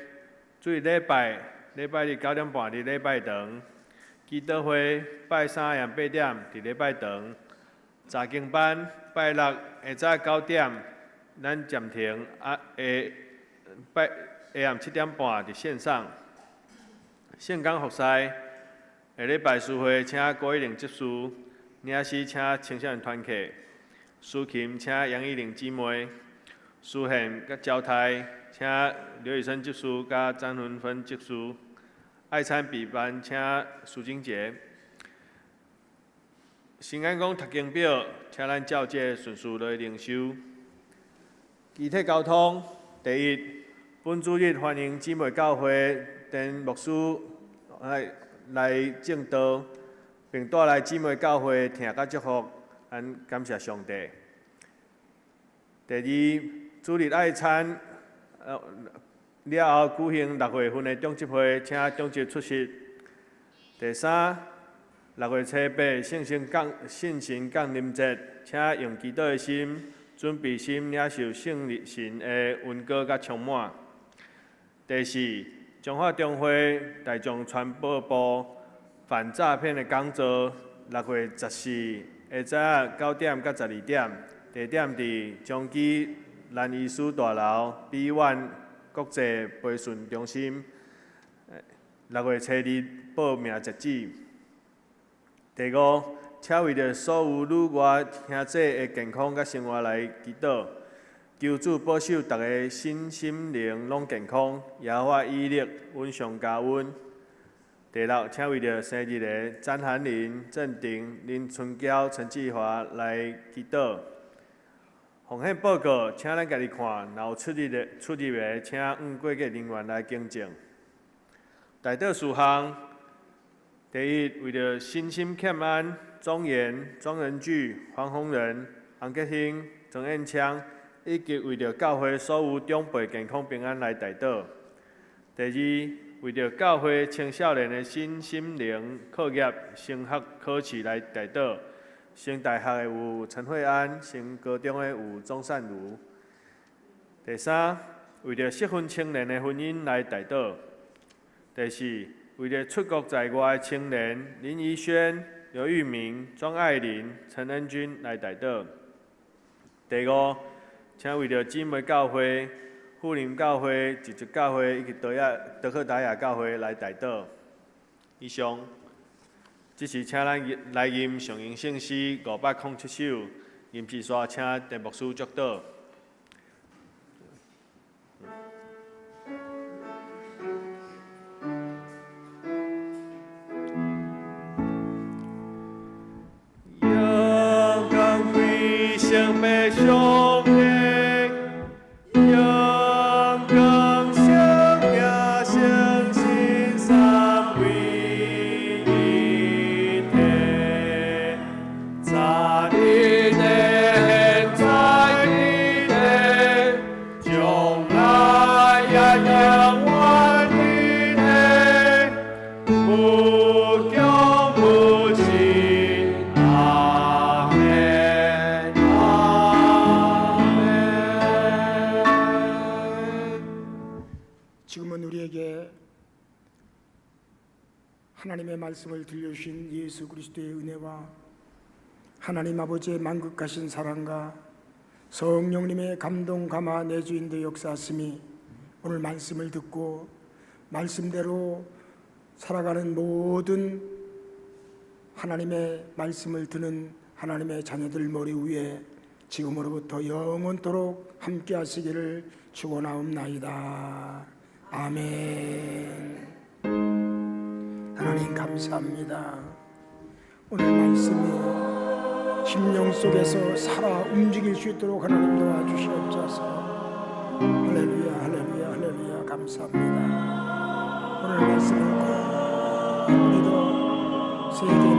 主日禮拜，禮拜日9點半佇禮拜堂。祈禱會拜三下暗8點佇禮拜堂。查經班拜六下早9點，咱暫停啊下拜下暗7點半佇線上。聖工服侍下禮拜聚會請郭一玲執事，領詩請青少年團契，司琴請楊玉玲姊妹。司獻佮招待，請劉宇生執事佮張文芬執事；愛餐備班，請蘇金杰。新安宮讀經表，請咱照這個順序來靈修。具體交通，第一，本主日歡迎姊妹教會鄧牧師來來證道，並帶來姊妹教會疼佮祝福，咱感謝上帝。第二，主日愛餐了後舉行六月份的長執會，請長執出席。第三，六月初八聖神降臨節，請用祈禱的心、準備心領受聖神的恩膏佮充滿。第四，彰化中會大眾傳播部反詐騙的講座，六月十四下早9點到12點，地點佇彰基蘭醫師大樓 B1 國際培訓中心。六月初二報名截止。第五，請為著所有旅外兄姊的健康佮生活來祈禱，求主保守逐家身心靈攏健康，耶和華以勒穩上加穩。第六，請為著生日的詹涵玲、鄭婷、林春嬌、陳志華來祈禱。奉獻報告，請咱家己看，若有出入的，請按過節人員來更正。代禱事項：第一，為著身心欠安、莊嚴、莊仁巨、黃宏仁、洪吉興、曾彦昌，以及為著教會所有長輩健康平安來代禱。第二，為著教會青少年的身心靈課業升學考試來代禱。升大學的有陳慧安，升高中的有鍾善如。第三，為著適婚青年的婚姻來代禱。第四，為著出國在外的青年林怡萱、劉玉明、莊愛玲、陳恩君來代禱。第五，請為著姊妹教會、富林教會、一節教會以及德克達雅教會來代禱。以上。這時請咱來吟上榮聖詩507首，吟詩煞請鄭牧師祝禱。勇敢飛升欲上帝，勇敢相行誠信三位一體，在一地，現在一地，將來也永遠一地，無窮無盡。阿們，阿們。 지금은 우리에게 하나님의 말씀을 들려주신 예수 그리스도의 은혜와 하나님 아버지의 만극하신 사랑과 성령님의 감동 감화 내주인도 역사하심이 오늘 말씀을 듣고 말씀대로 살아가는 모든 하나님의 말씀을 듣는 하나님의 자녀들 머리 위에 지금으로부터 영원토록 함께 하시기를 축원하옵나이다. 아멘. 하나님 감사합니다. 오늘 말씀이 심령 속에서 살아 움직일 수 있도록 하나님 도와주시옵소서. 할렐루야, 할렐루야, 할렐루야. 감사합니다. 오늘 말씀을 꼭 믿어 세계